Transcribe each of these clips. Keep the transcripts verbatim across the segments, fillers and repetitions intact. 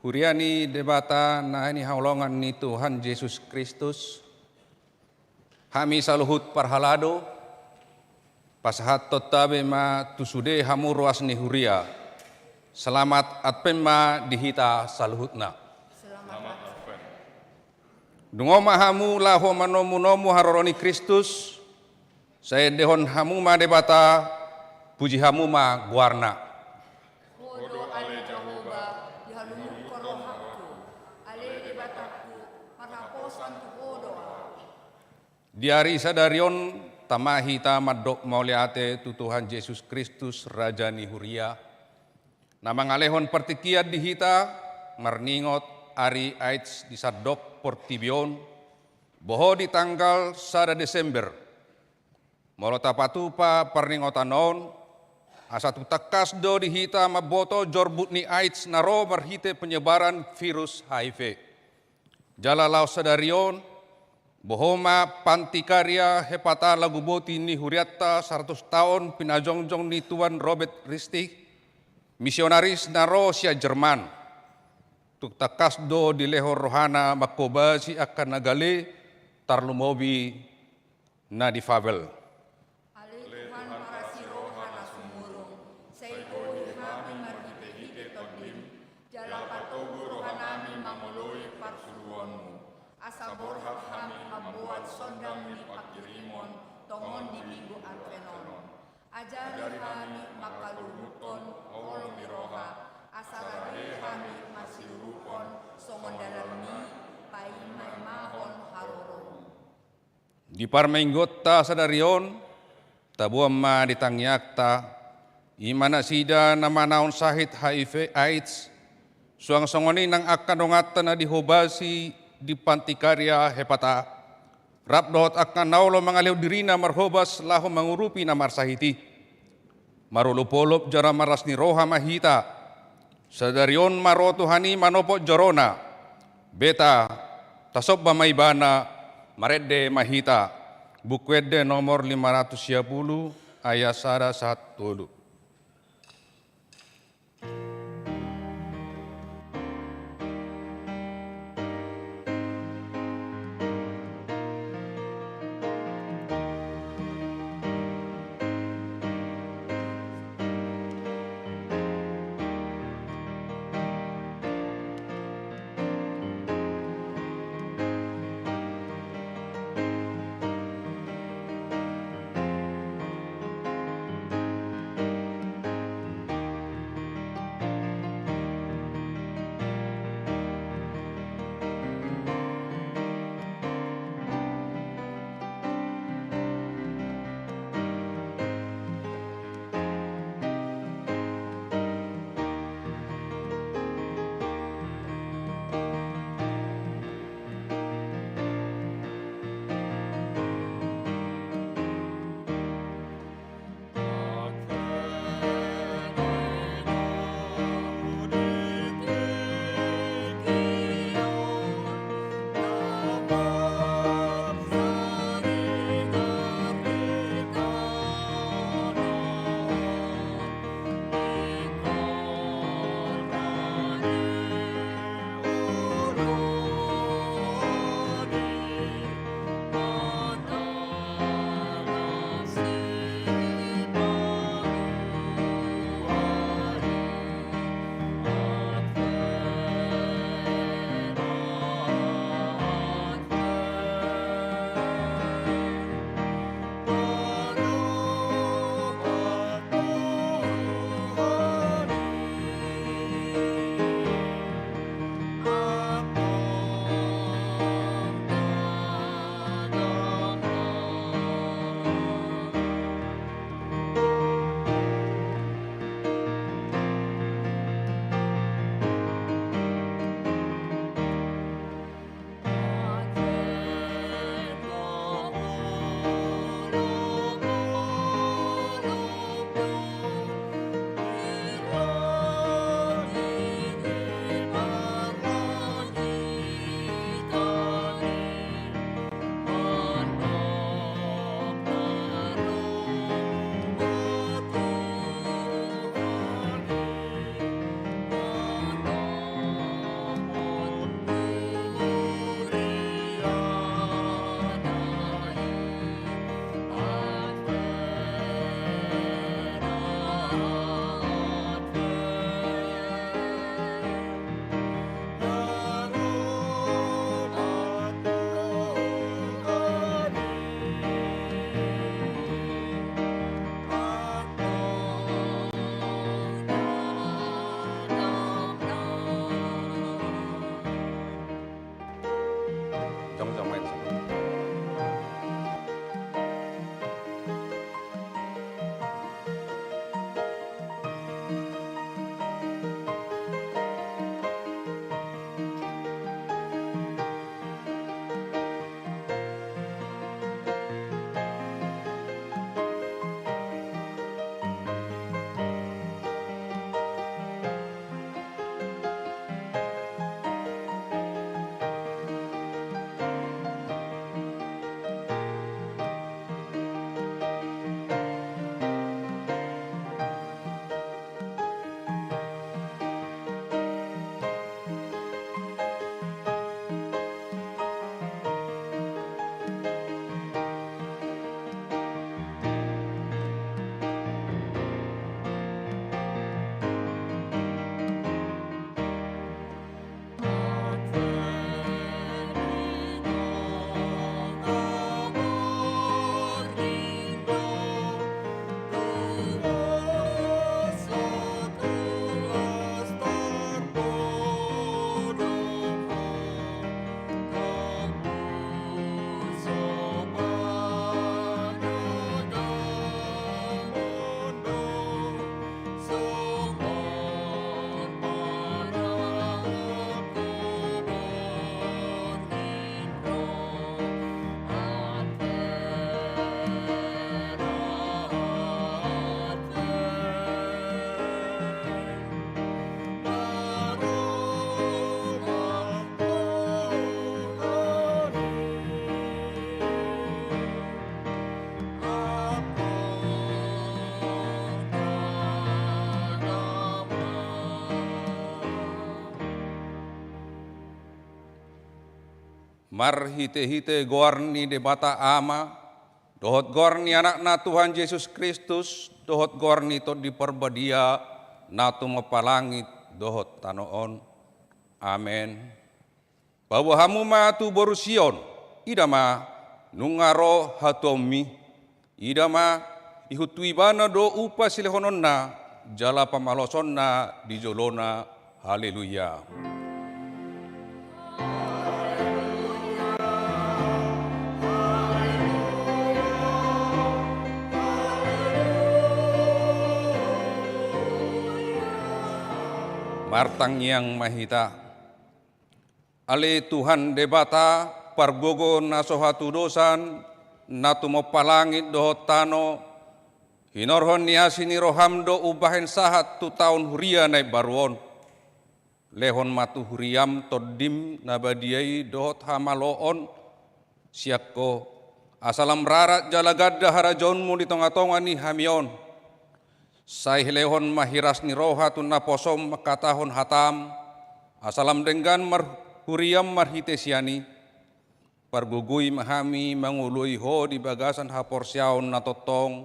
Huria ni Debata na hinaholongan ni Tuhan Jesus Kristus, hami saluhut parhalado, pasahathon tabe ma tu sude hamu ruas ni huria. Selamat Advent ma di hita saluhutna. Selamat Advent. Dungo ma hamu laho manomunomu haroro ni Kristus, sai endehon hamu ma Debata, puji hamu ma goarna. Ho do ale Jahowa, dihalungukhon rohangku, ale Debatangku, marhaposan tu Ho do ahu. Di ari sadari on, tama hita mandok mauliate tu Tuhan Jesus Kristus, Raja ni Huria, na mangalehon partingkian di hita, marningot ari AIDS di sandok portibi on, boho di tanggal sada Desember. Molo tapatupa parningotan on, asa tung tangkas do di hita mamboto jorbut ni AIDS na ro marhite penyebaran virus HIV. Jala laos sadari on, boho ma Panti Karya Hepata Laguboti ni hurianta saratus taon pinajongjong ni Tuan Robert Richtig, misionaris na ro sian Jerman. Tung tangkas do dilehon rohana manghobasi angka na gale, tarlumobi na difabel. Ale Tuhan parasi roha na sumurung, sai gohi hami marhitehite Tondim, jala patogu rohanami mangoloi parsuruonmu, asa borhat hami mamboan sondang ni panghirimon tongon di Minggu Advent on. Ajari hami mangkalumunkon holong ni roha, asa rade hami masiurupan songon dalanmi, paimaimahon haroromu. Di parmingguonta sadari on, taboan ma di tangiangta, i ma nasida na manaon sahit HIV AIDS, suang songon i nang angka donganta na dihobasi di Panti Karya Hepata, rap dohot angka na olo mangalehon dirina marhobas laho mangurupi na marsahit i. Marolopolop jala marlas ni roha ma hita. Sadari on ma ro Tuhan i manopot jorona. Beta, tasomba ma Ibana, marende ma hita. Buku Ende nomor lima ratus sia pulu, ayat sada sahat tolu. Marhite-hite goar ni Debata Ama, dohot goar ni Anakna Tuhan Jesus Kristus, dohot goar ni Tondi Parbadia, na tumompa langit dohot tano on. Amen. Paboa hamu ma tu boru Sion, ida ma, nunga ro hatuaonmi. Ida ma, ihut tu Ibana do upa silehononna, jala pamalosonna di jolona. Haleluya. Martangiang ma hita. Ale Tuhan Debata, pargogo na so hatudosan, na tumompa langit dohot tano, hinorhon ni asi ni roham do umbahen sahat tu taon huria na imbaru on. Lehon ma tu huriam Tondim na badia i dohot hamaloon, sian Ho, asa lam rarat jala ganda harajaonmu di tonga-tonga ni hami on. Sai lehon ma hiras ni roha tu naposom mangkatahon hatam, asa lam denggan mar-, huriam marhite sian i. Pargogoi ma hami mangoloi Ho di bagasan haporseaon na tongtong,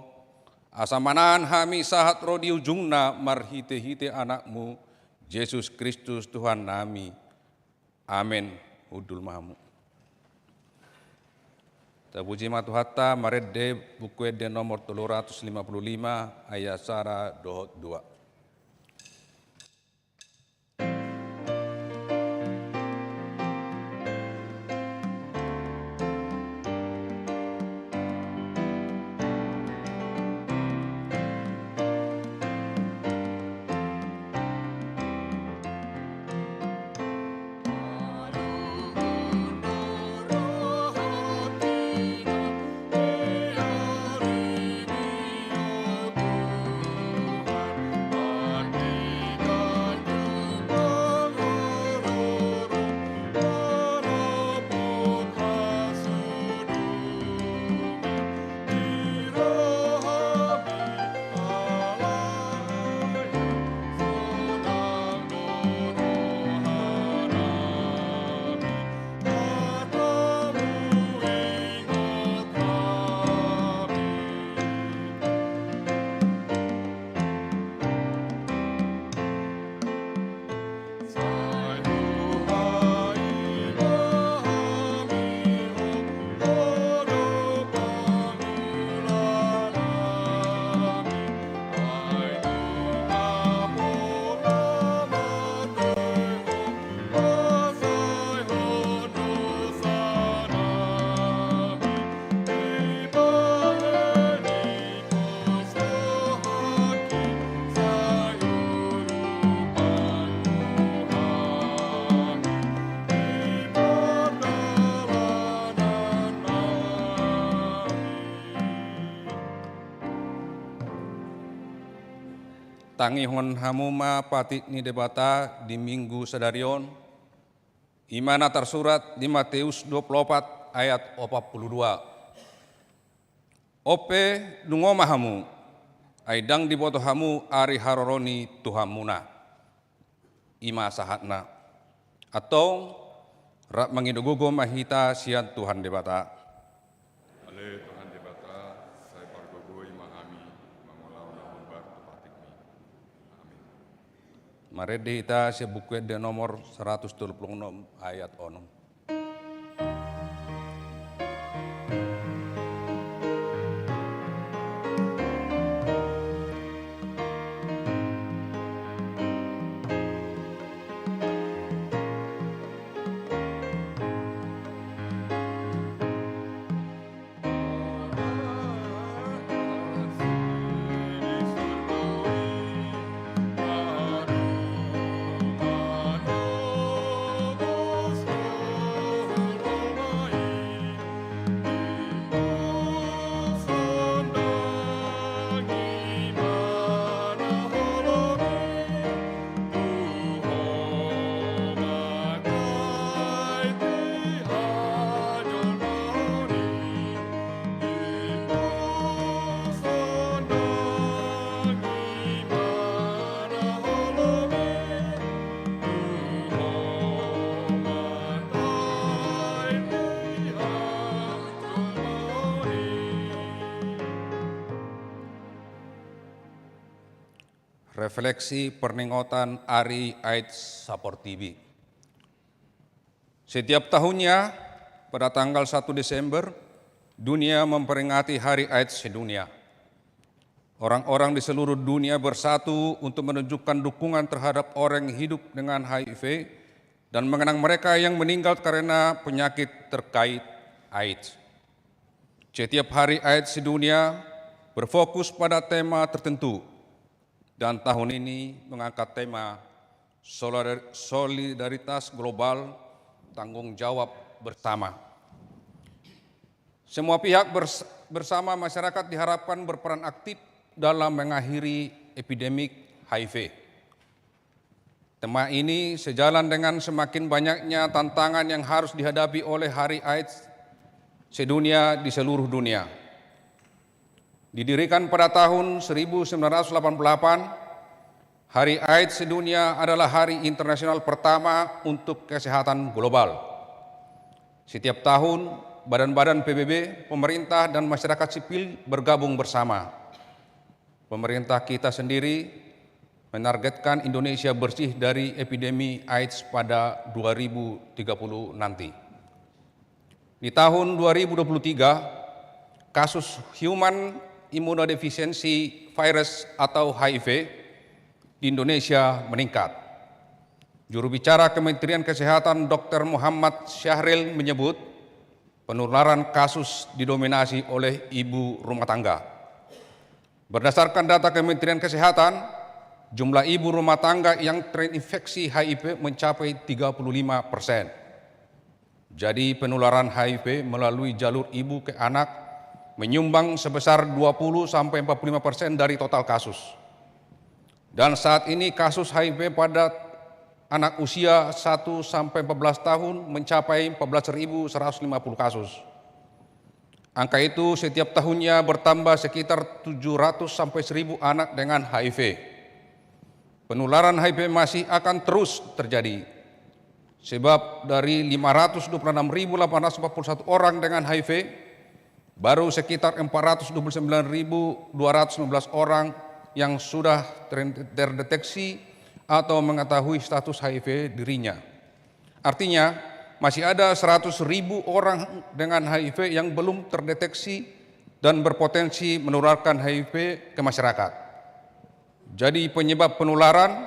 asa manahan hami sahat ro di ujungna marhite-hite Anakmu, Jesus Kristus Tuhannami. Amen. Hundul ma hamu. Tapuji ma Tuhanta, marende Buku Ende nomor tolu ratus lima puluh lima, ayat sada dohot dua. Tangihon hamu ma patik ni Debata di Minggu sadari on, i ma na tarsurat di Mateus dua puluh opat ayat opat puluh dua. On pe, dungo ma hamu, ai ndang diboto hamu ari haroro ni Tuhanmuna. I ma sahatna. Antong, rap mangido gogo ma hita sian Tuhan Debata. Ale Tuhan Debata, sai pargogoi ma hami mangulahon na hombar tu patikmi. Amin. Marende hita sian Buku Ende nomor saratus tolu pulu onom ayat onom. Refleksi peringatan Hari AIDS saportibi. Setiap tahunnya, pada tanggal satu Desember, dunia memperingati Hari AIDS sedunia. Orang-orang di seluruh dunia bersatu untuk menunjukkan dukungan terhadap orang yang hidup dengan HIV dan mengenang mereka yang meninggal karena penyakit terkait AIDS. Setiap Hari AIDS sedunia berfokus pada tema tertentu, dan tahun ini mengangkat tema solidar-, solidaritas global, tanggung jawab bersama. Semua pihak bers-, bersama masyarakat diharapkan berperan aktif dalam mengakhiri epidemik HIV. Tema ini sejalan dengan semakin banyaknya tantangan yang harus dihadapi oleh Hari AIDS sedunia di seluruh dunia. Didirikan pada tahun seribu sembilan ratus delapan puluh delapan, Hari AIDS sedunia adalah hari internasional pertama untuk kesehatan global. Setiap tahun, badan-badan P B B, pemerintah, dan masyarakat sipil bergabung bersama. Pemerintah kita sendiri menargetkan Indonesia bersih dari epidemi AIDS pada dua ribu tiga puluh nanti. Di tahun dua ribu dua puluh tiga, kasus human immunodeficiency virus atau HIV di Indonesia meningkat. Juru bicara Kementerian Kesehatan, Dokter Muhammad Syahril, menyebut penularan kasus didominasi oleh ibu rumah tangga. Berdasarkan data Kementerian Kesehatan, jumlah ibu rumah tangga yang terinfeksi HIV mencapai tiga puluh lima persen. Jadi, penularan HIV melalui jalur ibu ke anak menyumbang sebesar dua puluh sampai empat puluh lima persen dari total kasus. Dan saat ini, kasus HIV pada anak usia satu sampai empat belas tahun mencapai empat belas ribu seratus lima puluh kasus. Angka itu setiap tahunnya bertambah sekitar tujuh ratus sampai seribu anak dengan HIV. Penularan HIV masih akan terus terjadi, sebab dari lima ratus dua puluh enam ribu delapan ratus empat puluh satu orang dengan HIV, baru sekitar empat ratus dua puluh sembilan ribu dua ratus sembilan belas orang yang sudah ter-, terdeteksi atau mengetahui status HIV dirinya. Artinya, masih ada seratus ribu orang dengan HIV yang belum terdeteksi dan berpotensi menularkan HIV ke masyarakat. Jadi, penyebab penularan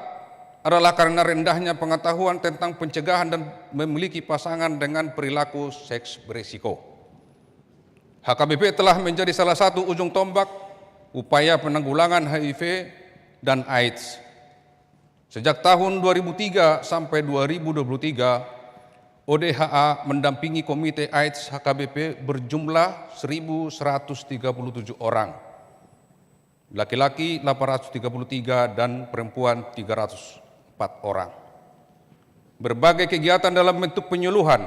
adalah karena rendahnya pengetahuan tentang pencegahan dan memiliki pasangan dengan perilaku seks berisiko. H K B P telah menjadi salah satu ujung tombak upaya penanggulangan HIV dan AIDS. Sejak tahun dua ribu tiga sampai dua ribu dua puluh tiga, O D H A mendampingi Komite AIDS H K B P berjumlah seribu seratus tiga puluh tujuh orang, laki-laki delapan ratus tiga puluh tiga dan perempuan tiga ratus empat orang. Berbagai kegiatan dalam bentuk penyuluhan,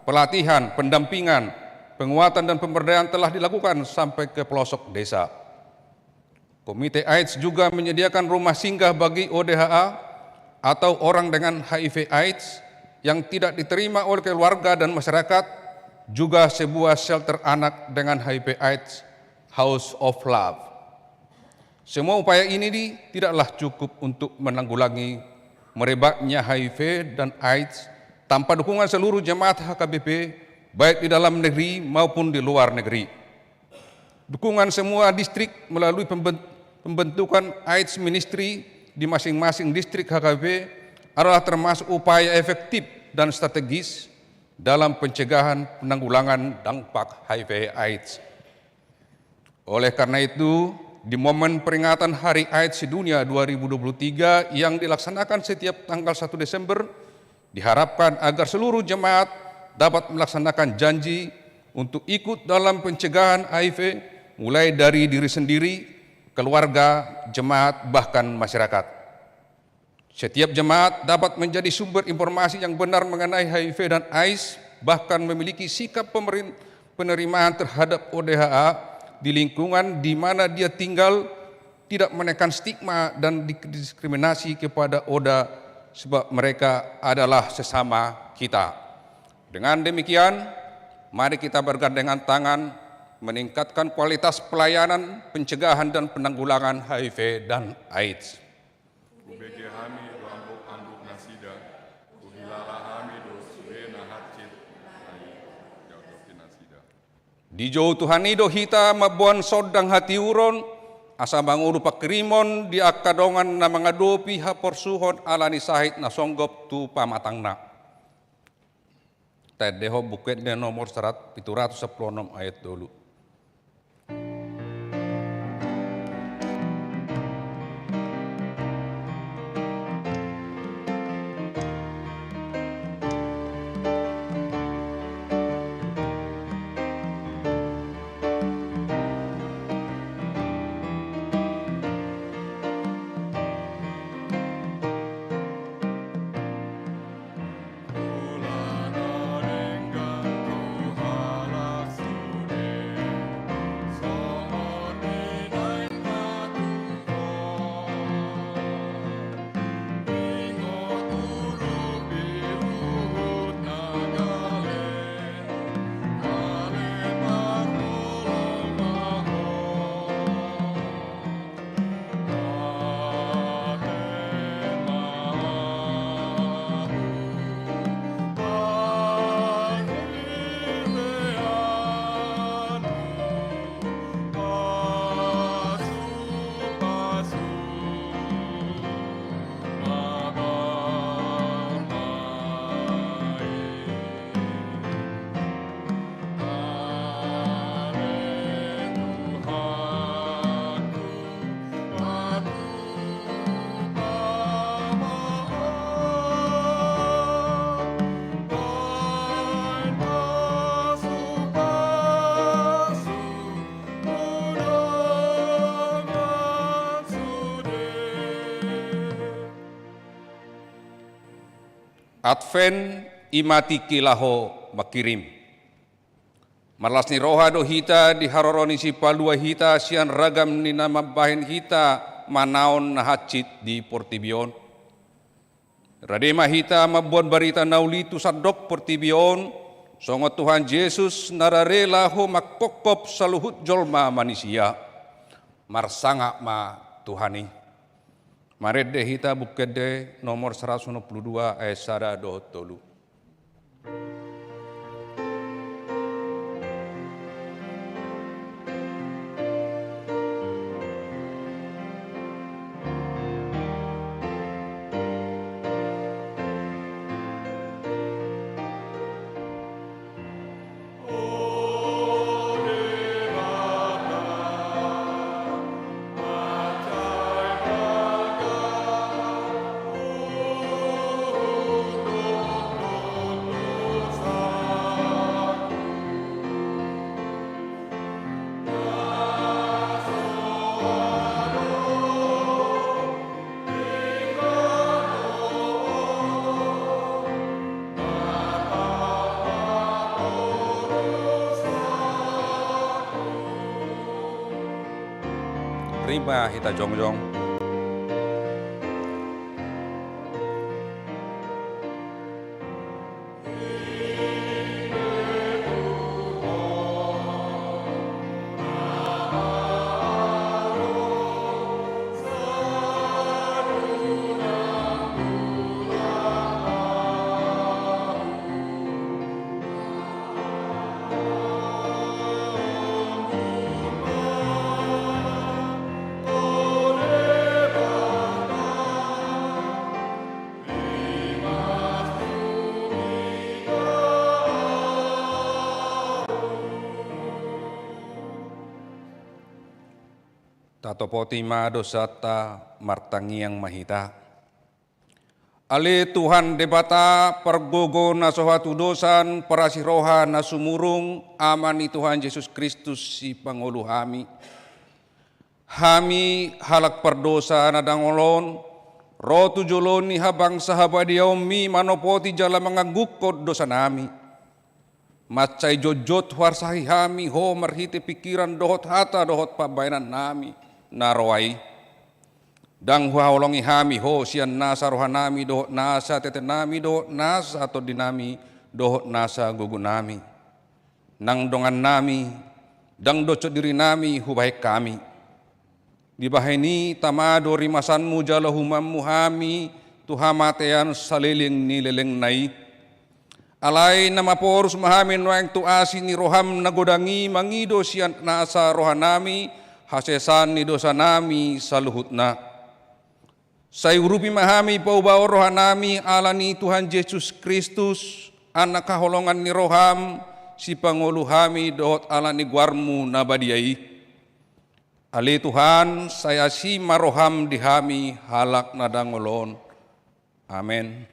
pelatihan, pendampingan, penguatan, dan pemberdayaan telah dilakukan sampai ke pelosok desa. Komite AIDS juga menyediakan rumah singgah bagi O D H A atau orang dengan HIV AIDS yang tidak diterima oleh keluarga dan masyarakat, juga sebuah shelter anak dengan HIV AIDS, House of Love. Semua upaya ini di-, tidaklah cukup untuk menanggulangi merebaknya HIV dan AIDS tanpa dukungan seluruh jemaat H K B P, baik di dalam negeri maupun di luar negeri. Dukungan semua distrik melalui pemben-, pembentukan AIDS Ministry di masing-masing distrik H K B P adalah termasuk upaya efektif dan strategis dalam pencegahan penanggulangan dampak HIV AIDS. Oleh karena itu, di momen peringatan Hari AIDS Sedunia dua ribu dua puluh tiga yang dilaksanakan setiap tanggal satu Desember, diharapkan agar seluruh jemaat dapat melaksanakan janji untuk ikut dalam pencegahan HIV, mulai dari diri sendiri, keluarga, jemaat, bahkan masyarakat. Setiap jemaat dapat menjadi sumber informasi yang benar mengenai HIV dan AIDS, bahkan memiliki sikap pemerin-, penerimaan terhadap O D H A di lingkungan di mana dia tinggal, tidak menekan stigma dan di-, diskriminasi kepada ODA, sebab mereka adalah sesama kita. Dengan demikian, mari kita bergandengan tangan meningkatkan kualitas pelayanan pencegahan dan penanggulangan HIV dan AIDS. Hubege hami do ambuk-ambuk nasida, huhilala hami do sude na hansit na i, jauh-jauh nasida. Dijou Tuhan i do hita mamboan sondang hatiuron, asa mangolu pangkirimon di angka dongan na mangadopi haporsuhon ala ni sahit na songgop tu pamatangna. Taendehon Buku Ende nomor sarat-, pitu ratus sampulu onom ayat tolu. Advent i ma tingki laho mangkirim. Marlas ni roha do hita di haroro ni Sipalua hita sian ragam ni na mambahen hita manaon na hansit di portibi on. Rade ma hita mamboan barita na uli tu sandok portibi on, songon Tuhan Jesus na rade laho mangkophop saluhut jolma manisia. Marsangap ma Tuhan i. Marende hita Buku Ende nomor saratus onom pulu dua ayat sada dohot tolu. Rima hita jongjong. Tatopoti ma dosanta, martangiang ma hita. Ale Tuhan Debata, pargogo na so hatudosan, parasi roha na sumurung, Ama ni Tuhan Jesus Kristus, sipangolu hami. Hami halak pardosa na dangol on, ro tu jolo ni habangsa habadiaonmi manopoti jala manganggungkon dosanami. Mansai jotjot huarsahi hami Ho marhite pingkiran dohot hata dohot pambahenannami na roa i. Ndang huhaholongi hami Ho sian nasa rohanami dohot nasa tetenami dohot nasa tondinami dohot nasa gogonami. Nang dongannami, ndang dohot dirinami hubahen hami. Dibahen i tama do rimasanmu jala humanmu hami tu hamatean saleleng ni lelengna i. Alai na maporus ma hami nuaeng tu asi ni roham na godang i mangido sian nasa rohanami hasesaan ni dosanami saluhutna. Sai urupi ma hami paubahon rohanami ala ni Tuhan Jesus Kristus, Anak haholongan ni roham, sipangolu hami dohot ala ni goarmu na badia i. Ale Tuhan, sai asi ma roham di hami halak na dangol on. Amen.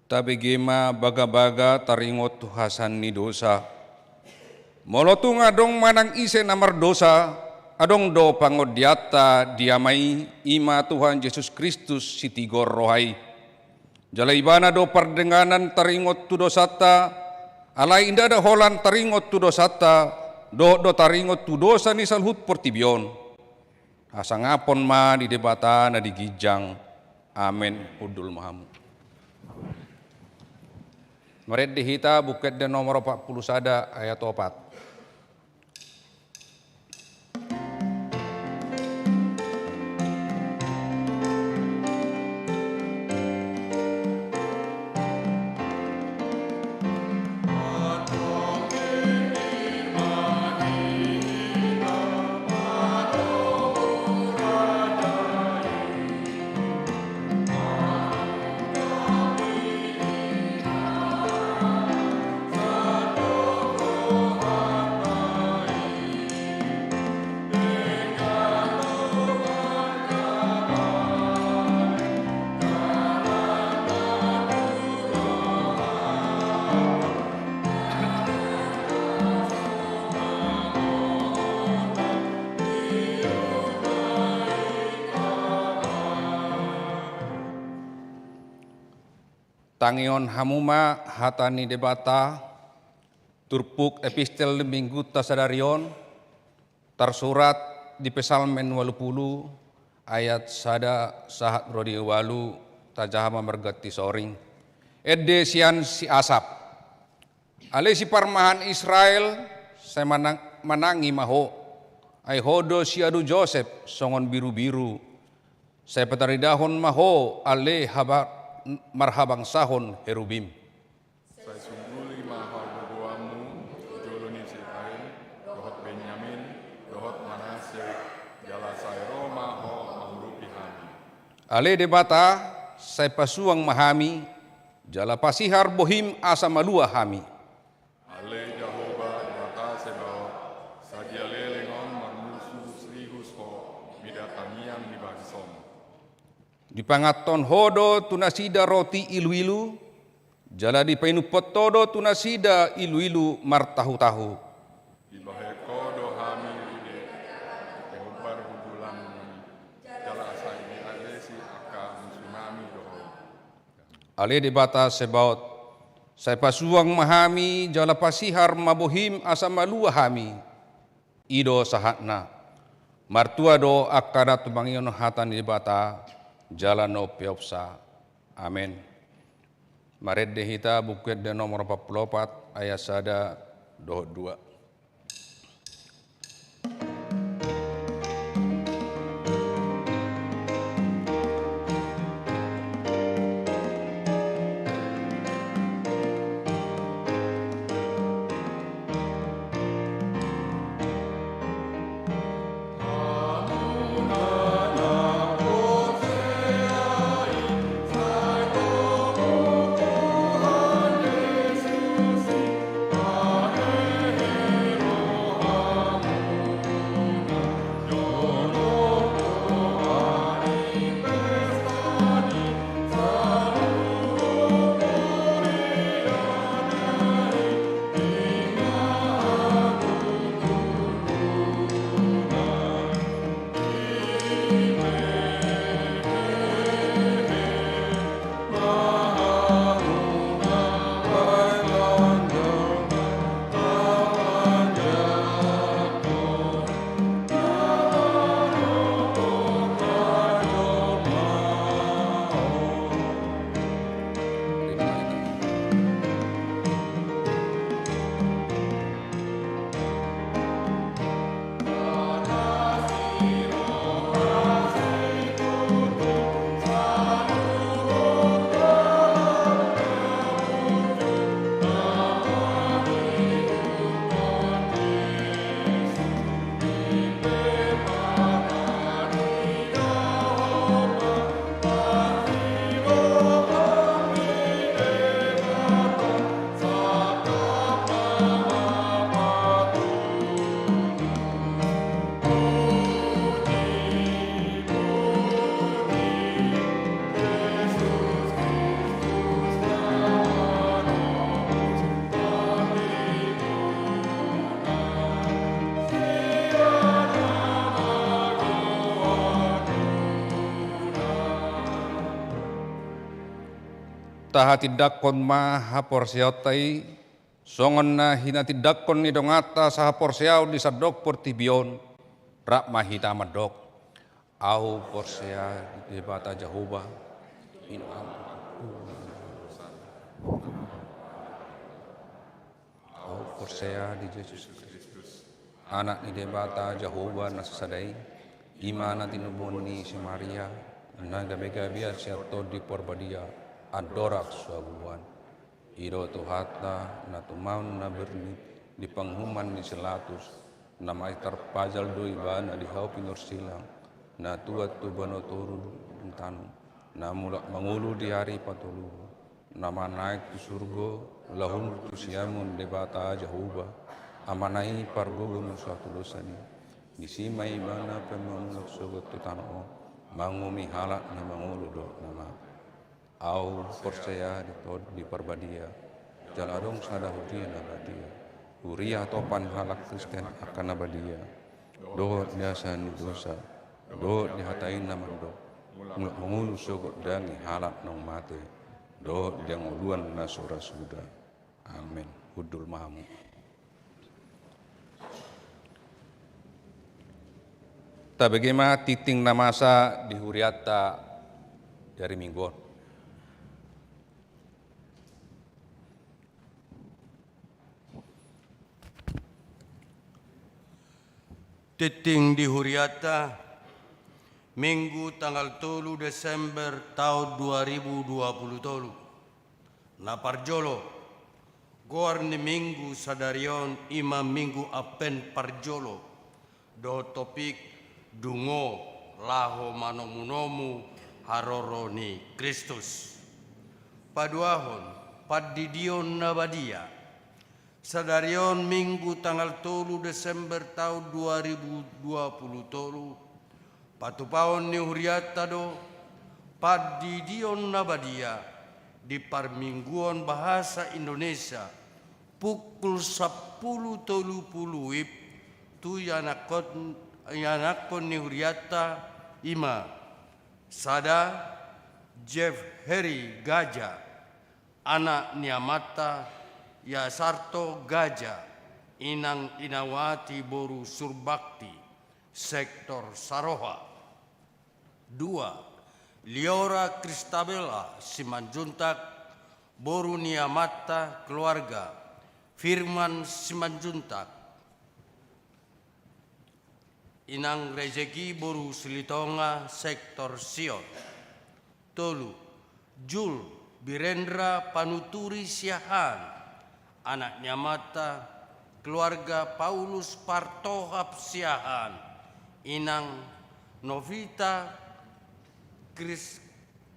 Tabege ma bagabaga taringot tu hasesaan ni dosa. Molo tung adong manang ise na mardosa, adong do pangondianta di Ama i, i ma Tuhan Jesus Kristus sitigor roha i. Jala Ibana do pardonganan taringot tu dosanta, alai ndada holan taringot tu dosanta, dohot do taringot tu dosa ni saluhut portibi on. Hasangapon ma di Debata na di ginjang. Amen. Hundul ma hamu. Marende hita Buku Ende nomor opat pulu sada ayat opat. Tangihon hamu ma hata ni Debata, turpuk epistel di mingguta sadari on, tarsurat di Psalmen ualu pulu ayat sada sahat ro di ualu, tajaha ma marganti soring. Ende sian si Asap. Ale siparmahan Israel, sai manang-, manangi ma ho. Ai ho do siadu Josep songon birubiru. Sai pataridahon ma ho ale haba-, marhabangsahon herubim. Sai sungguli ma hagogoonmu tu jolo ni Israel, dohot Benyamin, dohot Manase, jala sai ro ma ho mangurupi hami. Ale Debata, sai pasuang ma hami, jala pasihar bohim asa malua hami. Ale Jahowa Debata Sebaot, sadia leleng on marmusu rihus ho mida tangiang ni bangsom. Dipanganhon ho do tu nasida roti iluilu, jala dipainuphon ho do tu nasida iluilu martahutahu. Dibahen ho do hami ride, pe hombar hundulanmu, jala sai dialesi angka musunami do ho. Ale Debata Sebaot, sai pasuang ma hami, jala pasihar ma bohim asa malua hami. I do sahatna. Martua do angka na tumangihon hata ni Debata, jala na umpeopsa. Amen. Marende hita Buku Ende nomor opat pulu opat ayat sada dohot dua. Tahatindangkon ma haporseaonta i, songon na hinatindangkon ni donganta sahaporseaon di sandok portibi on, rap ma hita mandok: Ahu porsea di Debata Jahowa, in-, ahu porsea di Jesus Kristus, Anak ni Debata Jahowa na sasada i, i ma na tinubuhon ni si Maria, na gabe gabean sian Tondi Parbadia, andorang so habuan. I do Tuhanta, na tumaon na bernit di panguhuman ni si Latus, na mate tarpajal do ibana di hau pinarsilang, na tuat tu banua toru dung tano, na mulak mangolu di ari patolu, na manaek tu surgo, laho tu siamun Debata Jahowa, Amana i pargogo nang sahatudosan i. Disi ma ibana pe mamulak sogot tu tano on, manguhumi halak na mangolu dohot na mate. Ahu porsea di Tondi Parbadia, jala adong sada huria na badia, huria hatopan halak Kristen angka na badia, dohot di hasesaan ni dosa, dohot di hata i na mandok, mulak mangolu sogot daging halak naung mate, dohot di hangoluan na so ra suda. Amen. Hundul ma hamu. Tabege ma tingting na masa di hurianta di ari Minggu on. Tingting di hurianta, Minggu tanggal tolu Desember taon dua ribu dua puluh tolu. Na parjolo, goar ni Minggu sadari on i ma Minggu Advent parjolo, dohot topik: Dungo laho manomunomu haroro ni Kristus. Paduahon, pandidion na badia. Sadari on Minggu tanggal tolu Desember taon dua ribu dua puluh tolu, patupaon ni hurianta do pandidion na badia di parmingguon bahasa Indonesia pukul sampulu tolu pulu WIB tu ianakkon, ianakkon ni hurianta i ma: sada, Jeff Heri Gaja, anak ni amanta Yasarto Gaja, inang Inawati boru Surbakti, sektor Saroha. Dua, Liora Kristabella Simanjuntak, boru ni amanta keluarga Firman Simanjuntak, inang Rezeki boru Silitonga, sektor Sion. Tolu, Jul Birendra Panuturi Siahaan, anak ni amanta keluarga Paulus Partohap Siahaan, inang Novita Kris-,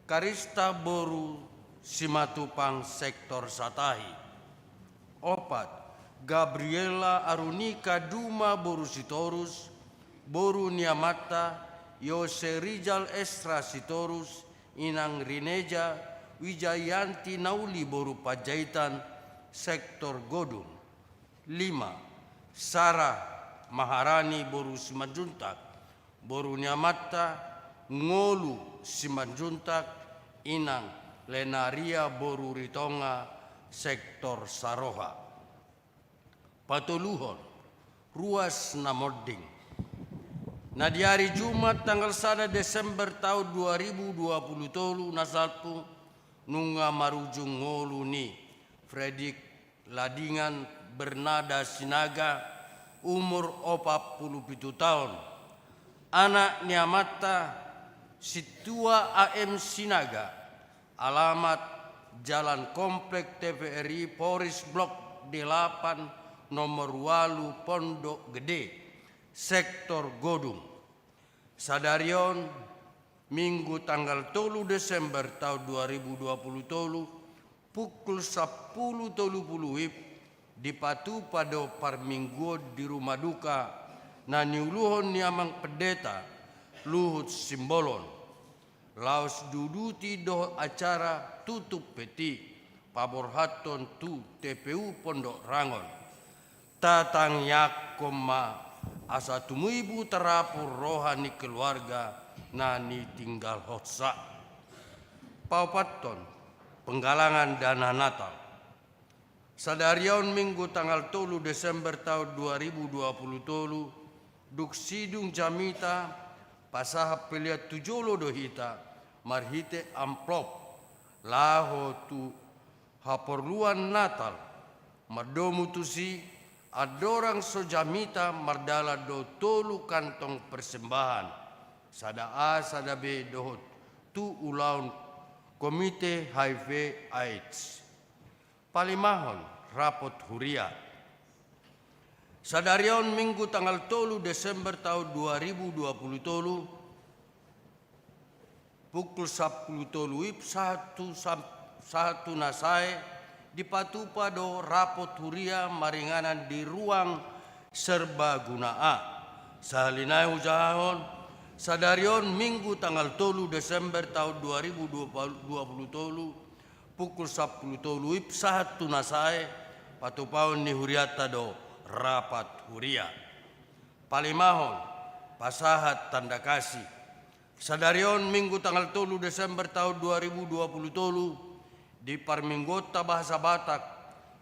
Karista boru Simatupang, sektor Satahi. Opat, Gabriela Arunika Duma boru Sitorus, boru ni amanta Yose Rijal Esra Sitorus, inang Rineja Wijayanti Nauli boru Panjaitan, sektor Godung. Lima, Sarah Maharani boru Simanjuntak, boru ni amanta Ngolu Simanjuntak, inang Lenaria boru Ritonga, sektor Saroha. Patoluhon, ruas na monding. Na di ari Jumat tanggal sada Desember taon dua ribu dua puluh tolu na salpu, nunga marujung ngolu ni Fredrik Ladingan Bernada Sinaga, umur opat pulu pitu taon, anak ni amanta Sintua A M Sinaga, alamat Jalan Komplek T V R I Polres Blok delapan, nomor ualu, Pondok Gede, sektor Godung. Sadari on, Minggu tanggal tolu Desember taon dua ribu dua puluh tolu, pukul sampulu tolu pulu WIB, dipatupa do parmingguon di rumah duka na niuluhon ni Amang Pendeta Luhut Simbolon. Laos diuduti dohot acara tutup peti, paborhathon tu T P U Pondok Rangon. Tatangiangkon ma asa tumibu tarapul roha ni keluarga na nitinggalhonsa. Paopathon, Penggalangan dana Natal. Sadari on Minggu tanggal tolu Desember taon dua ribu dua pulu tolu, dung sidung jamita pasahat pelean tu jolo do hita marhite amplop laho tu haporluan Natal. Mardomu tusi, andorang so jamita mardalan do tolu kantong persembahan, sada A, sada B dohot tu ulaon Komite H I V AIDS. Palimahon, rapot huria. Sadari on Minggu tanggal tolu Desember taon dua ribu dua pulu tolu, pukul sampulu tolu WIB sahat tu sam-, sahat tu na sae, dipatupa do rapot huria maringanan di ruang serbaguna A. Sahali nai hujahahon, sadari on Minggu tanggal tolu Desember taon dua ribu dua pulu tolu, pukul sampulu tolu WIB sahat tu na sae, patupaon ni hurianta do rapat huria. Palimahon, pasahat tanda kasih. Sadari on Minggu tanggal tolu Desember taon dua ribu dua pulu tolu, di parmingguonta bahasa Batak,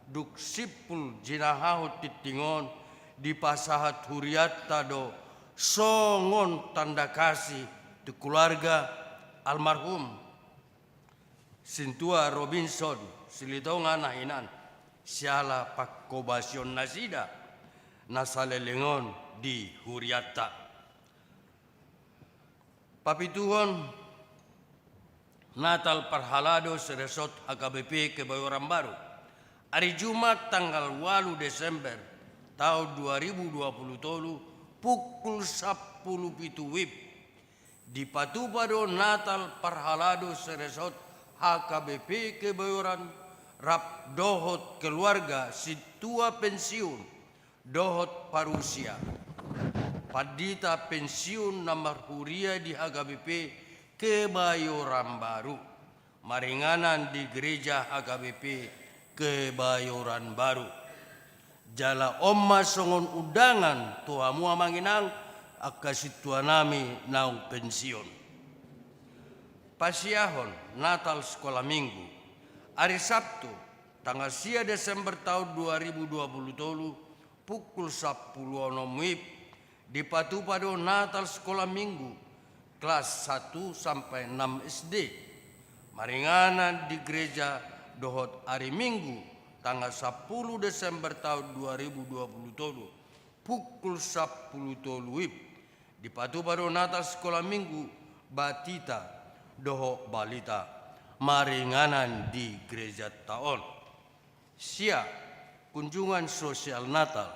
dung simpul jinahahon tinting on, dipasahat hurianta do songon tanda kasih tu keluarga almarhum Sintua Robinson Silitonga na hinan, siala panghobasion nasida na saleleng on di hurianta. Papituhon, Natal parhalado siresort H K B P Kebayoran Baru. Ari Jumat tanggal ualu Desember taon dua ribu dua pulu tolu, pukul sampulu pitu WIB, dipatupa do Natal parhalado siresort H K B P Kebayoran rap dohot keluarga sintua pensiun dohot parusia, pandita pensiun na marhuria di H K B P Kebayoran Baru, maringanan di gereja H K B P Kebayoran Baru. Jala on ma songon undangan tu hamu amang inang, angka sintuanami naung pensiun. Pasiahon, Natal Sekolah Minggu. Ari Sabtu, tanggal sia Desember taon dua ribu dua pulu tolu, pukul sampulu onom WIB, dipatupa do Natal Sekolah Minggu kelas satu sampai enam S D, maringanan di gereja. Dohot ari Minggu tanggal sampulu Desember taon dua ribu dua pulu tolu, pukul sampulu tolu WIB, dipatupa do Natal Sekolah Minggu Batita dohot Balita, maringanan di gerejanta on. Sia, kunjungan sosial Natal.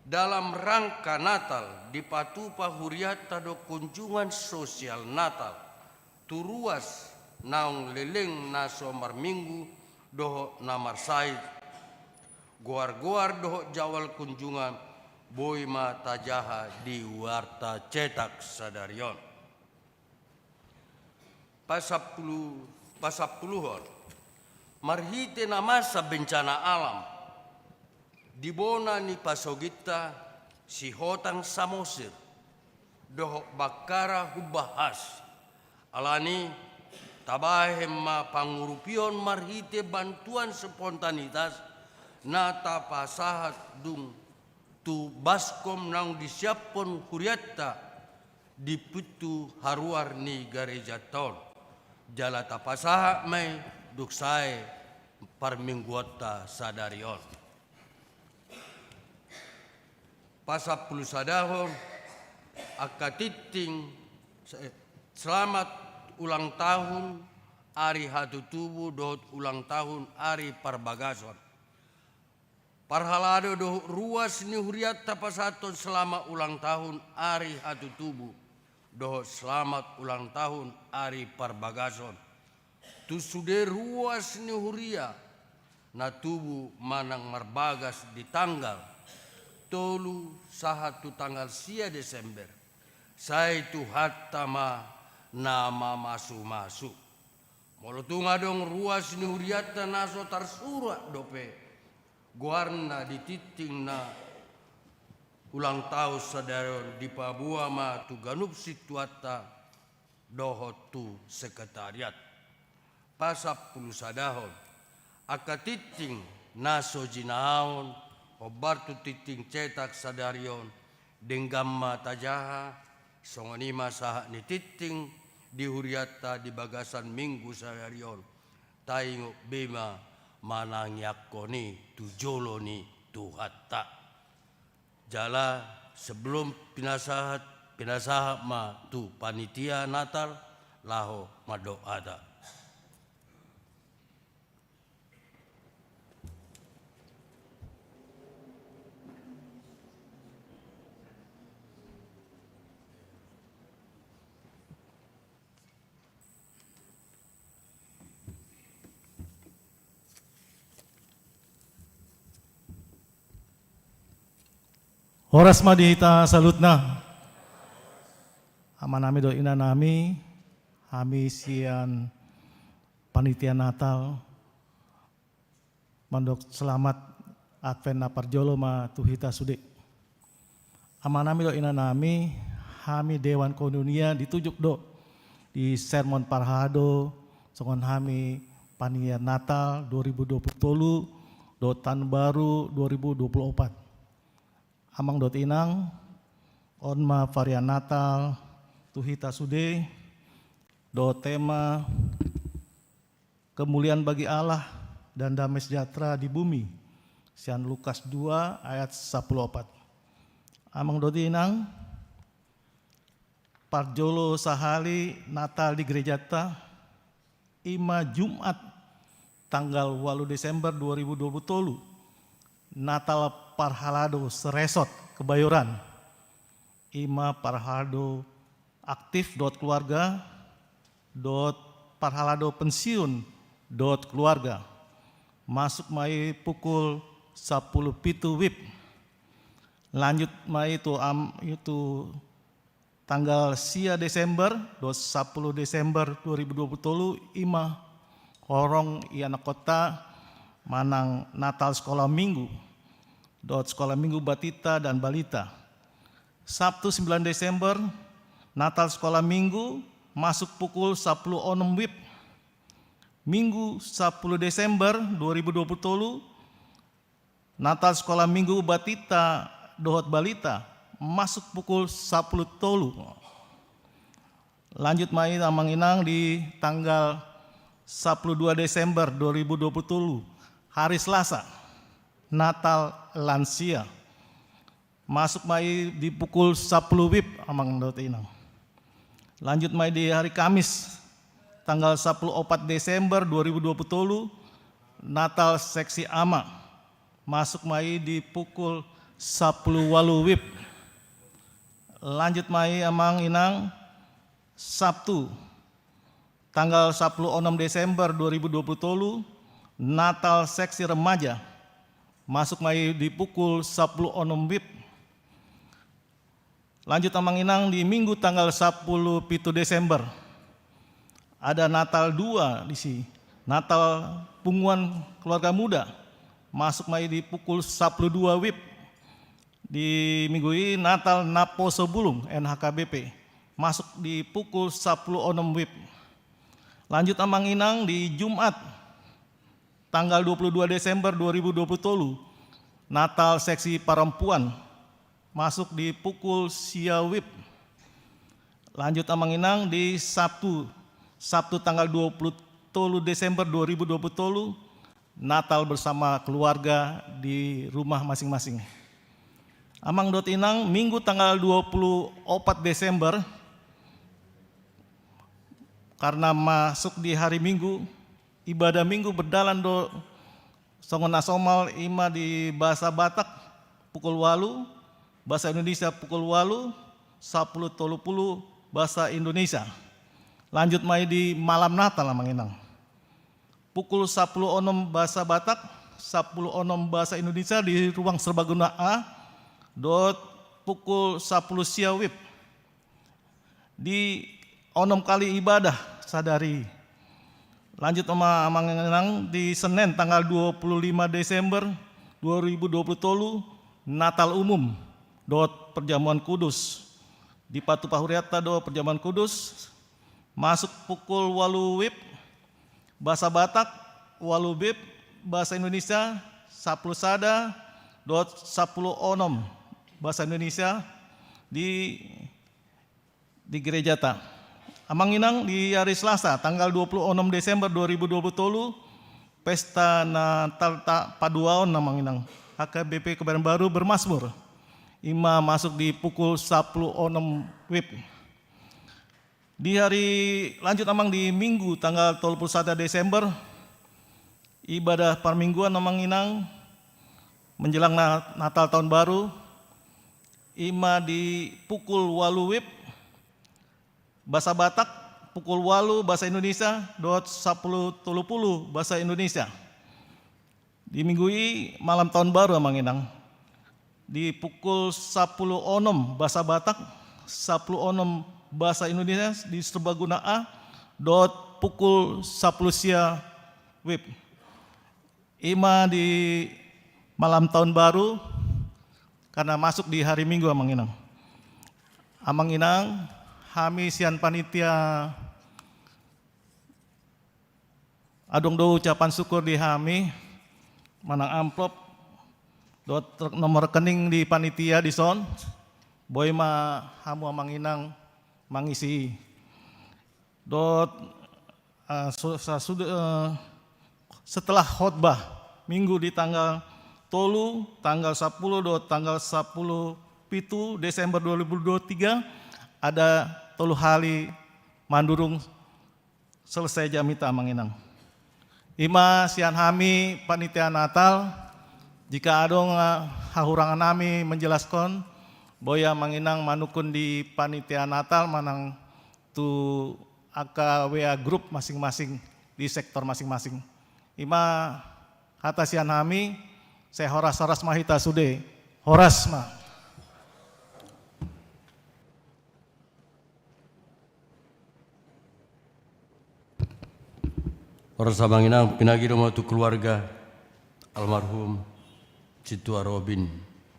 Dalam rangka Natal, dipatupa hurianta do kunjungan sosial Natal tu ruas naung leleng na so marminggu dohot na marsahit. Goar-goar dohot jadwal kunjungan boi ma tajaha di warta cetak sadari on. Pasampulu-, pasampuluhon. Marhite na masa bencana alam di bona ni pasoginta Sihotang Samosir dohot Bakkara Humbahas. Alani, tabahen ma pangurupion marhite bantuan spontanitas na tapasahat dung tu baskom naung disiaphon hurianta di pintu haruar ni garejanta on. Jala tapasahat ma i dung sae parmingguonta sadari on. Pasampulusadahon, angka tinting, se-, selamat ulang tahun ari hatutubu dohot ulang tahun ari parbagason. Parhalado dohot ruas ni huria tapasahathon selamat ulang tahun ari hatutubu dohot selamat ulang tahun ari parbagason tu sude ruas ni huria na tubu manang marbagas di tanggal tolu sahat tu tanggal sia Desember. Sai Tuhanta ma na mamasumasu. Molo tung adong ruas ni hurianta na so tarsurat dope goarna di tinting na ulang tahun sadari on, dipaboa ma tu ganup sintuanta dohot tu sekretariat. Sampulu sadahon. Angka tingting na so jinaon, hombar tu tingting cetak sadari on, denggan ma tajaha, songon i ma sahat ni tingting di hurianta di bagasan Minggu sadari on, taingot be ma manangiangkon i tu jolo ni Tuhanta. Jala sebelum pinasahat, pinasahat ma tu panitia Natal laho mandok hata. Horas ma di hita saluhutna. Amanami dohot inanami, hami sian panitia Natal, mandok selamat Advent na parjolo ma tu hita sude. Amanami dohot inanami, hami Dewan Koinonia ditunjuk do di sermon parhalado songon hami panitia Natal dua ribu dua puluh tolu dohot taon baru dua ribu dua puluh opat. Amang dohot inang, on ma varian Natal tu hita sude, dohot tema kemuliaan bagi Allah dan damai sejahtera di bumi, sian Lukas dua ayat sampulu opat. Amang dohot inang, parjolo sahali Natal di gerejanta, i ma Jumat tanggal ualu Desember dua ribu dua puluh tolu, Natal parhalado seresort Kebayoran, i ma parhalado aktif dohot keluarga, dohot parhalado pensiun dohot keluarga. Masuk ma i pukul sampulu pitu wib. Lanjut ma i tu am-, i tu tanggal sia Desember dohot sampulu Desember dua ribu dua puluh tolu, i ma horong ianakhonta manang Natal Sekolah Minggu dohot Sekolah Minggu Batita dan Balita. Sabtu sembilan Desember, Natal Sekolah Minggu, masuk pukul sampulu onom wib. Minggu sampulu Desember dua ribu dua puluh tolu, Natal Sekolah Minggu Batita dohot Balita, masuk pukul sampulu tolu. Lanjut ma i amang inang di tanggal sampulu dua Desember dua ribu dua puluh tolu, hari Selasa, Natal lansia. Masuk ma i di pukul sampulu wib, amang dohot inang. Lanjut ma i di hari Kamis, tanggal sampulu opat Desember dua ribu dua puluh tolu, Natal seksi ama. Masuk ma i di pukul sampulu ualu wib. Lanjut ma i amang inang, Sabtu, tanggal sampulu onom Desember dua ribu dua puluh tolu, Natal seksi remaja. Masuk ma i di pukul sampulu onom wib. Lanjut amang inang, di Minggu tanggal sampulu pitu Desember, ada Natal dua disi, Natal punguan keluarga muda. Masuk ma i di pukul sampulu dua wib. Di Minggu i Natal Naposobulung, N H K B P, masuk di pukul sampulu onom wib. Lanjut amang inang, di Jumat tanggal dua puluh dua Desember dua ribu dua puluh tolu, Natal seksi perempuan, masuk di pukul sia wib. Lanjut amang inang, di Sabtu, Sabtu tanggal dua puluh tolu Desember dua ribu dua puluh tolu, Natal bersama keluarga di rumah masing-masing. Amang dohot inang, Minggu tanggal dua puluh opat Desember, karena masuk di hari Minggu, ibadah Minggu berdalan do songon na somal, i ma di bahasa Batak pukul ualu, bahasa Indonesia pukul ualu, sampulu tolu pulu bahasa Indonesia. Lanjut ma i di malam Natal amang inang. Pukul sampulu onom bahasa Batak, sampulu onom bahasa Indonesia di ruang serbaguna A, dohot pukul sampulu sia wib. Di onom kali ibadah sadari. Lanjut ma amang inang, di Senen tanggal dua puluh lima Desember dua ribu dua puluh tolu, Natal umum dohot perjamuan kudus. Dipatupa hurianta do perjamuan kudus, masuk pukul ualu wib. bahasa Batak, ualu bib, bahasa Indonesia, sampulu sada, dohot sampulu onom, bahasa Indonesia, di, di gerejata. Amang Inang, di hari Selasa, tanggal dua puluh enam Desember dua ribu dua puluh tolu, pesta Natalta paduahon, Amang Inang. H K B P Kebayoran Baru bermasmur. Ima masuk di pukul sampulu onom wib. Di hari lanjut, Amang, di Minggu tanggal tolu puluh sada Desember, ibadah parmingguan, Amang Inang, menjelang Na-, Natal Tahun Baru, ima di pukul ualu wib, bahasa Batak, pukul ualu, bahasa Indonesia, dohot sampulu tolu puluh, bahasa Indonesia. Di Minggu i malam tahun baru, Amang Inang. Di pukul sampulu onom bahasa Batak, sampulu onom bahasa Indonesia di Serbaguna A, dohot pukul sampulu sia wib. Ima di malam tahun baru, karena masuk di hari Minggu, Amang Inang. Amang Inang, hami sian panitia adong do ucapan syukur di hami, manang amplop, dohot re-, nomor rekening di panitia dison, boi ma hamu Amang Inang mangisi. Dohot, eh, su-, sa-, sude-, eh, setelah khotbah Minggu di tanggal tolu, tanggal sampulu, dohot tanggal sampulu pitu Desember dua ribu dua puluh tiga, ada tolu hali mandurung selesai jamita, Amang Inang. Ima sian hami panitia Natal, jika adong, eh, hahurangan nami menjelaskan, boi Amang Inang manungkun di panitia Natal manang tu angka W A grup masing-masing di sektor masing-masing. Ima hata sian hami, sai horas-horas ma hita sude. Horas ma. Horas Amang Inang, pinagidong ma tu keluarga almarhum Sintua Robin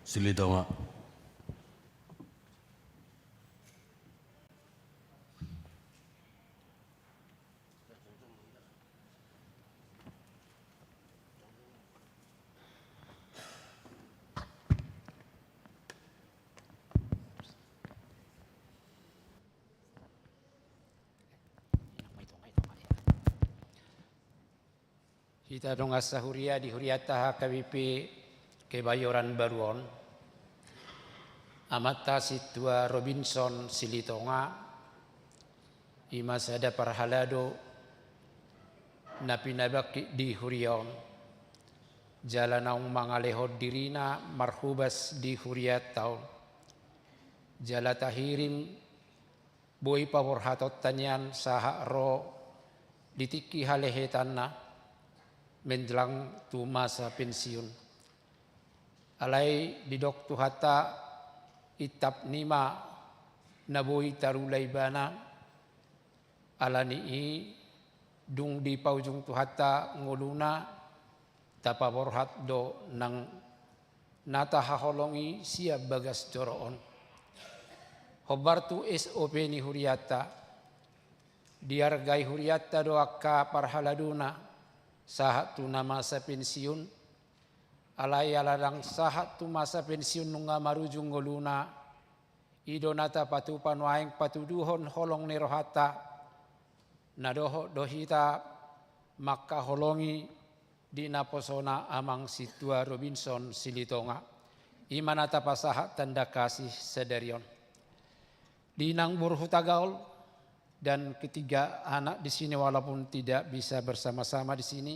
Silitonga. Hita dongan sahuria di hurianta H K B P Kebayoran Baru on, amanta Sintua Robinson Silitonga, ima sada parhalado na pinabangkit di huria on, jala naung mangalehon dirina marhobas di hurianta on, jala tahirim boi paborhatonta nian sahat ro di tingki halehetanna menjelang tu masa pensiun. Alai didok Tuhanta, intap ni ma na boi tarula ibana. Ala ni i dung dipaujung Tuhanta ngoluna, tapaborhat do nang na tahaholongi sian bagas joro on. Hombar tu S O P ni hurianta, diargai hurianta do angka parhaladona sahat tu na masa pensiun. Alai ala ndang sahat tu masa pensiun nunga marujung ngoluna, i do na tapatupa nuaeng patuduhon holong ni rohanta, na dohot do hita mangkaholongi di naposona Amang Sintua Robinson Silitonga. Ima na tapasahat tanda kasih sadari on. Di inang boru Hutagaol dan ketiga anak di sini, walaupun tidak bisa bersama-sama di sini.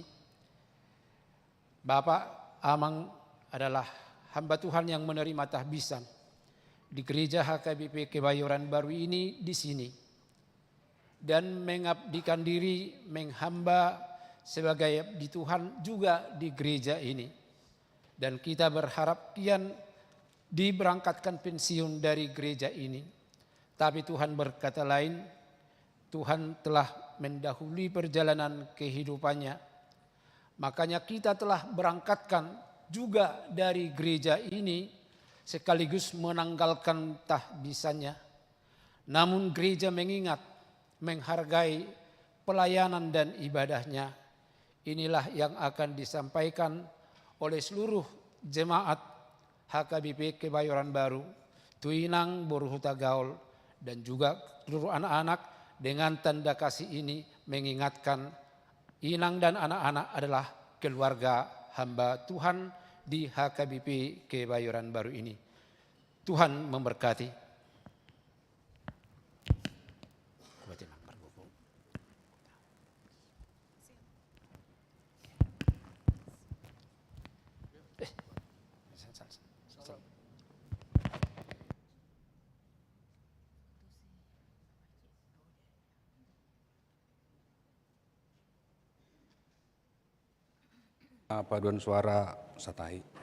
Bapak, Amang adalah hamba Tuhan yang menerima tahbisan di gereja H K B P Kebayoran Baru ini di sini, dan mengabdikan diri menghamba sebagai abdi Tuhan juga di gereja ini. Dan kita berharap kian diberangkatkan pensiun dari gereja ini. Tapi Tuhan berkata lain, Tuhan telah mendahului perjalanan kehidupannya. Makanya kita telah berangkatkan juga dari gereja ini sekaligus menanggalkan tahbisannya. Namun gereja mengingat, menghargai pelayanan dan ibadahnya. Inilah yang akan disampaikan oleh seluruh jemaat H K B P Kebayoran Baru, tu inang boru Hutagaol, dan juga seluruh anak-anak. Dengan tanda kasih ini mengingatkan inang dan anak-anak adalah keluarga hamba Tuhan di H K B P Kebayoran Baru ini. Tuhan memberkati. Paduan suara satai.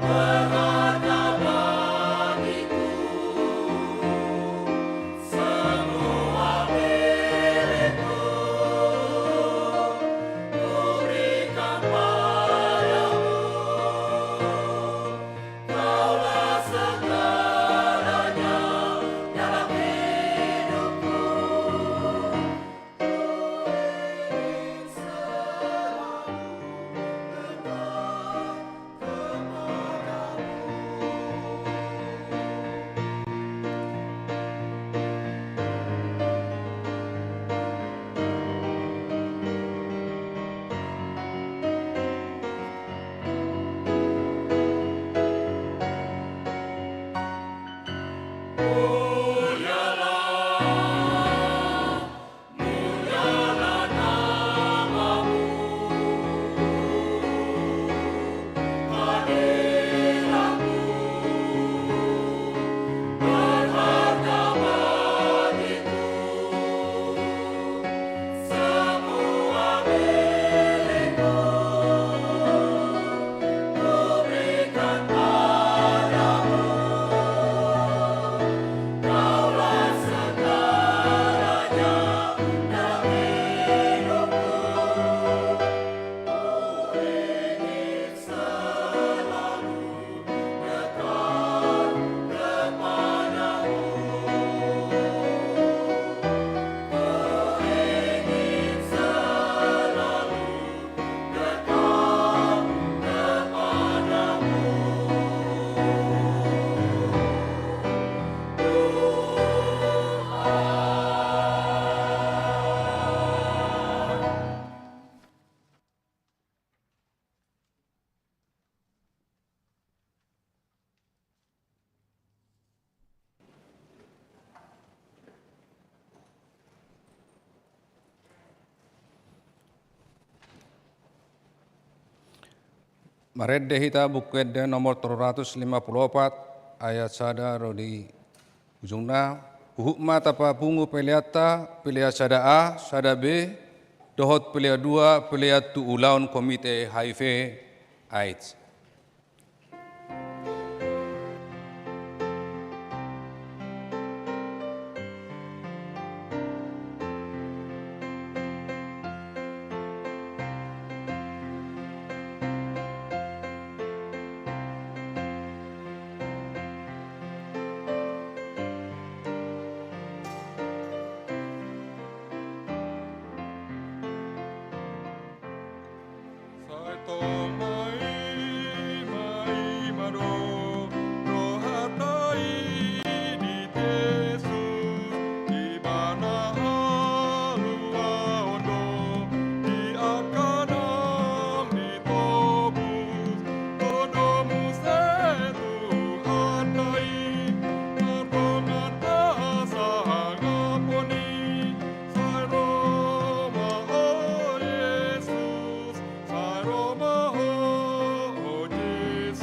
Berharga bagiku semua milikku, kuberikan padamu. Kaulah segalanya dalam hidupku. Ku ingin selalu dekat kepadamu. Mulialah, mulialah namamu, hadiratmu berharga bagiku. Semua milikku kuberikan padamu. Kaulah segalanya dalam hidupku. Ku ingin selalu dekat kepadamu. Ku ingin selalu dekat kepadamu, Tuhan. Marende hita Buku Ende nomor tolu ratus lima pulu opat, ayat sada ro di ujungna. Huhut ma tapapungu peleanta, pelea sada A, sada B, dohot pelea dua, pelean tu ulaon Komite H I V AIDS. Sai tong ma i, ma i ma do rohanta i di Jesus, Ibana haluaon do di angka naung ditobus. Domu muse Tuhanta i mardongan hasangapon i. Sai ro ma Ho Jesus, sai ro ma Ho, Ho Jesus.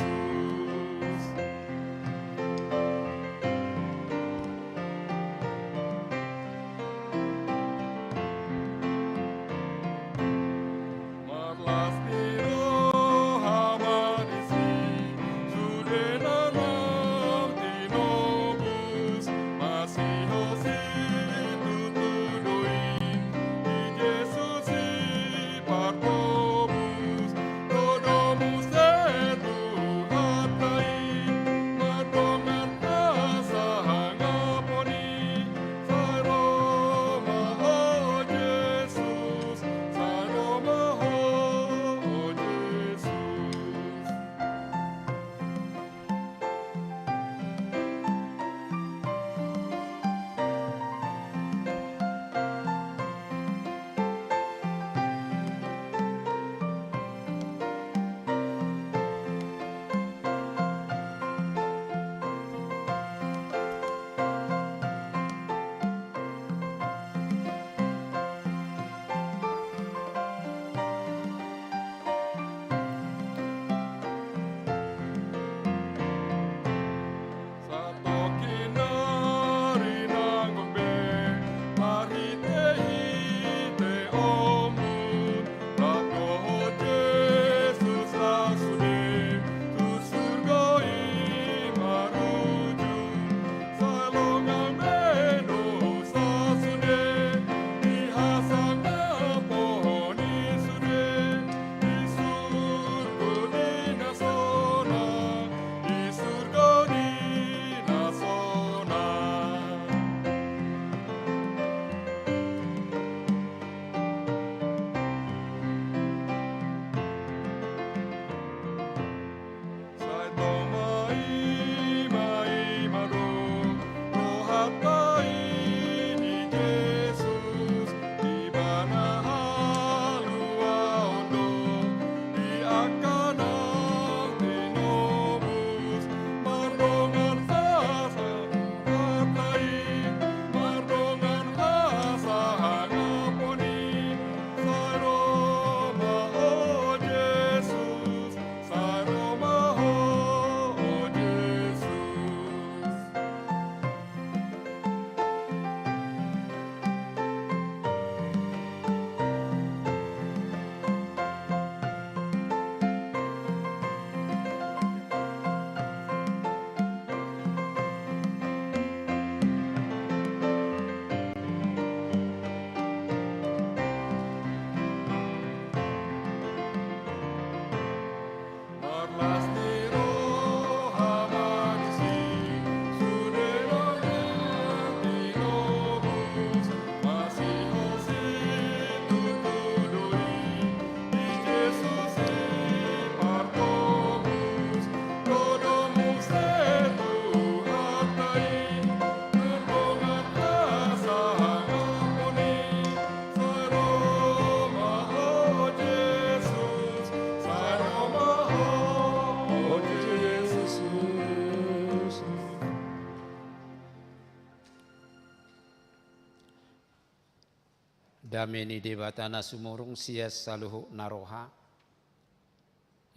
Dame ni Debata na sumurung sian saluhut na roha,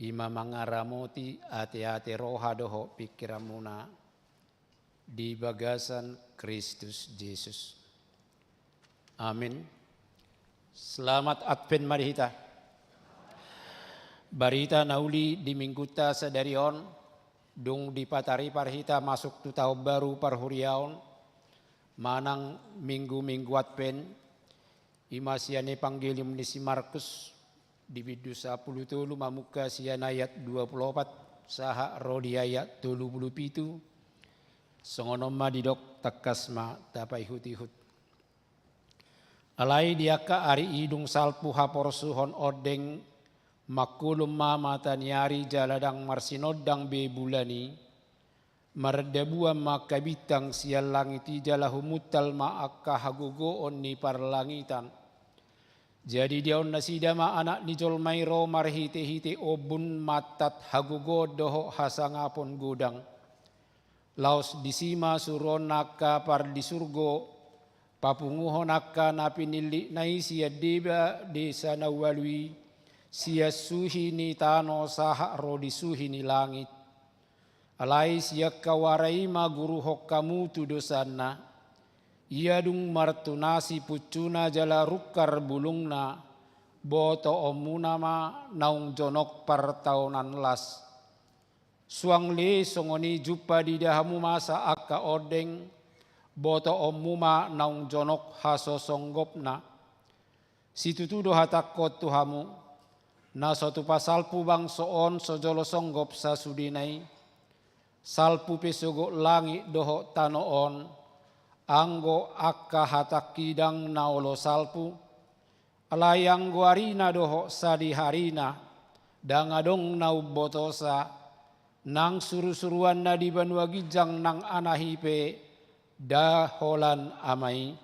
i ma mangaramoti ateate roha dohot pingkiranmuna di bagasan Kristus Jesus. Amin. Selamat Advent ma di hita. Barita na uli di minggunta sadari on, dung dipataripar hita masuk tu taon baru parhuriaon, manang minggu-minggu Advent, i ma sian Evangelium ni si Markus, di bindu sampulu tolu, mamungka sian ayat dua pulu opat sahat ro di ayat tolu pulu pitu. Songon on ma didok, tangkas ma tapaihut-ihut. Alai di angka ari i dung salpu haporsuhon ondeng, mangkulum ma mata ni ari jala ndang marsinondang be bulan i, marandabuan ma angka bintang sian langit i jala humuntal ma angka hagogoon ni parlangitan. Jadi diaonnasida ma Anak ni jolma i ro marhite-hite ombun mantat hagogoon dohot hasangapon godang. Laos disi ma suruonna angka parlisurgo papunguhon angka na pinillitna i sian deba desa na ualu i, sian suhi ni tano sahat ro di suhi ni langit. Alai sian hawara i ma guruhon hamu tu dosanna. Ia dung martunasi puncuna jala rungkar bulungna, botoonmuna ma naung jonok partaonan las. Suang le songon i jumpa diida hamu masa angka ondeng, botoonmu ma naung jonok hasosonggopna. Situtu do hatangku on tu hamu, na so tupa salpu bangso on so jolo songgop sasudena i, salpu pe sogot langit dohot tano on, anggo angka hatangki ndang na olo salpu, alai anggo arina dohot sadiharina, ndang adong na umbotosa, nang surusuruanna di banua ginjang nang Anak i pe, nda holan Ama i.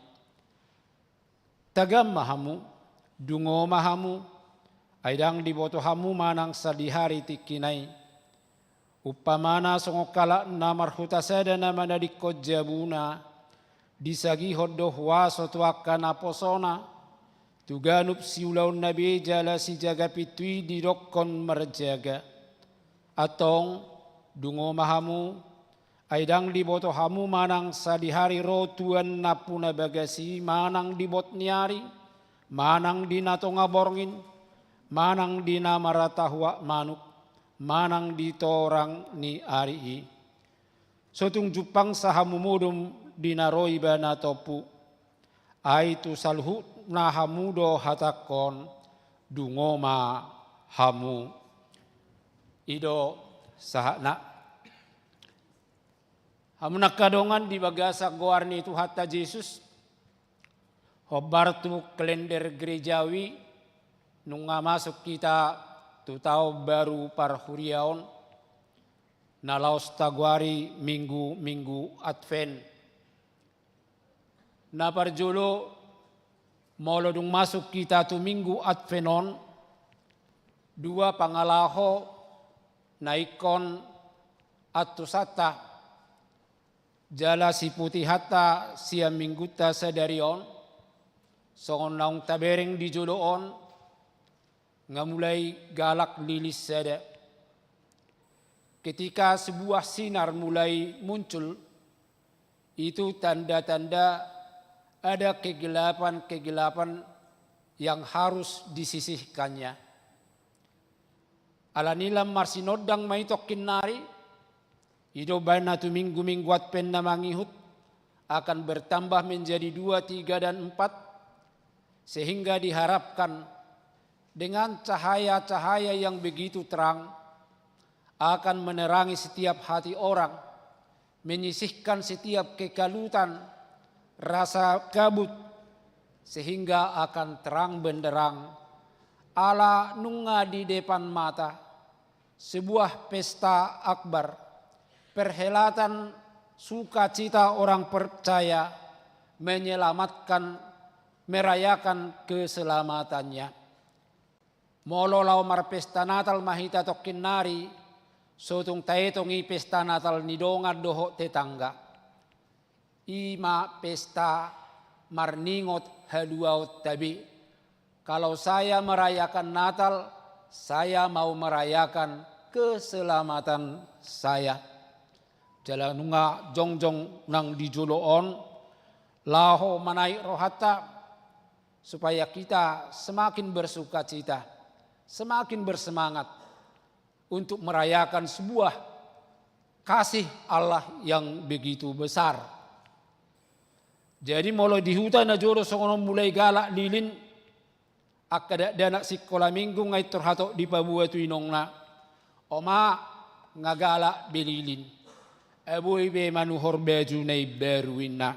Tagam ma hamu, dungo ma hamu, ai ndang diboto hamu manang sadihari tingkina i. Umpamana songon halak na marhuta sada na manadingkon jabuna, disagihon do huaso tu angka naposona, tu ganup siulaonna be jala sijaga pintu i didokkon marjaga. Antong, dungo ma hamu, ai ndang diboto hamu manang sadihari ro tuan nampuna bagas i manang di bot ni ari, manang di na tonga borngin, manang di na maratahuak manuk, manang di torang ni ari i. So tung jumpangsa hamu modom di na ro Ibana tompu. Ai tu saluhutna hamu do hatangku on, dungo ma hamu. I do sahatna. Hamu na angka dongan di bagasan goar ni Tuhanta Jesus, hombar tu kalender gerejawi, nunga masuk hita tu taon baru parhuriaon, na laos tagoari minggu-minggu Advent. Na parjolo, molo dung masuk hita tu minggu Advent on, dua pangalaho na ingkon antusanta jala siputihanta sian minggunta sadari on, songon naung tabereng di jolo on, nga mulai galak lilis sada. Ketika sebuah sinar mulai muncul, itu tanda-tanda ada kegelapan-kegelapan yang harus disisihkannya. Alani lam marsinondang ma i tongkin nari, i do umbahen na tu minggu-minggu Advent na mangihut akan bertambah menjadi dua, tiga, dan empat, sehingga diharapkan dengan cahaya-cahaya yang begitu terang akan menerangi setiap hati orang, menyisihkan setiap kekalutan, rasa kabut, sehingga akan terang benderang. Ala nunga di depan mata, sebuah pesta akbar, perhelatan sukacita orang percaya menyelamatkan, merayakan keselamatannya. Molo laho marpesta Natal ma hita tongkin nari, so tung taetong i pesta Natal ni dongan dohot tetangga. I ma pesta marningot haluaonta be. Kalau saya merayakan Natal, saya mau merayakan keselamatan saya. Jala nunga jongjong nang di jolo on, laho manaek rohanta, supaya kita semakin bersukacita, semakin bersemangat untuk merayakan sebuah kasih Allah yang begitu besar. Jadi molo di huta na jolo songon on mulai galak lilin, angka dakdanak sikola minggu nga intor hatop dipaboa tu inongna. Oma, nga galak be lilin. Ai boi be manuhor baju na imbaru, inna.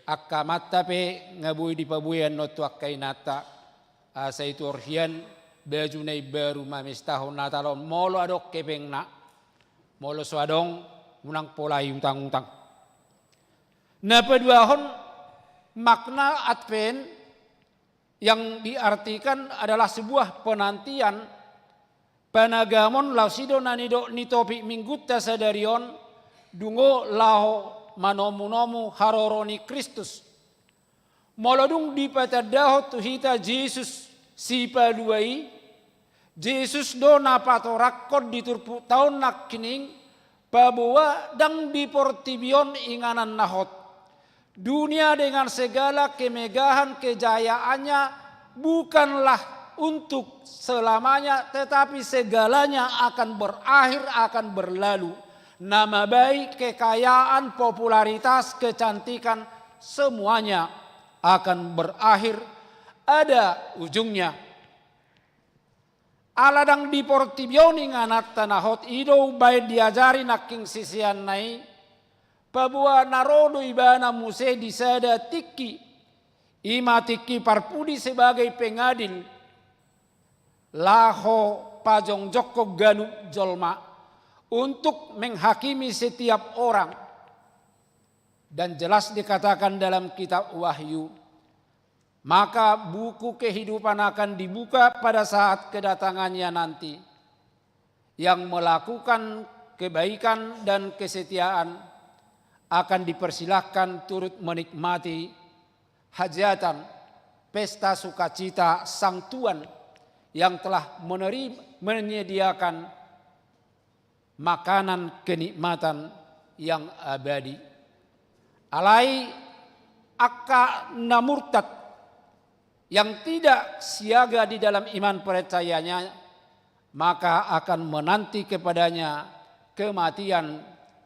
Angka amanta pe nga boi dipaboa annon tu angka inanta. Asa itor hian baju na imbaru mamestahon Natal on molo adong hepengna. Molo so adong, unang pola iutang-utang. Na paduahon, makna Advent yang diartikan adalah sebuah penantian, panagamon. Laos i do na nidok ni topik minggunta sadari on, dungo laho manomu-nomu haroro ni Kristus. Molo dung dipatandahon tu hita Jesus Sipalua i, Jesus do na patorangkon di turpuk taon nangkining, paboa ndang di portibi on inganan na hot. Dunia dengan segala kemegahan kejayaannya bukanlah untuk selamanya, tetapi segalanya akan berakhir, akan berlalu. Nama baik, kekayaan, popularitas, kecantikan, semuanya akan berakhir, ada ujungnya. Ala ndang di portibi on ingananta na hot, i do umbaen diajari nangkin siseanna i, paboa na ro do ibana muse di sada tingki, i ma tingki parpudi sebagai pengadil, laho pajongjongkon ganup jolma untuk menghakimi setiap orang. Dan jelas dikatakan dalam kitab Wahyu, maka buku kehidupan akan dibuka pada saat kedatangannya nanti. Yang melakukan kebaikan dan kesetiaan akan dipersilahkan turut menikmati hajatan pesta sukacita Sang Tuan yang telah meneri-, menyediakan makanan kenikmatan yang abadi. Alai angka na murtad, yang tidak siaga di dalam iman percayanya, maka akan menanti kepadanya kematian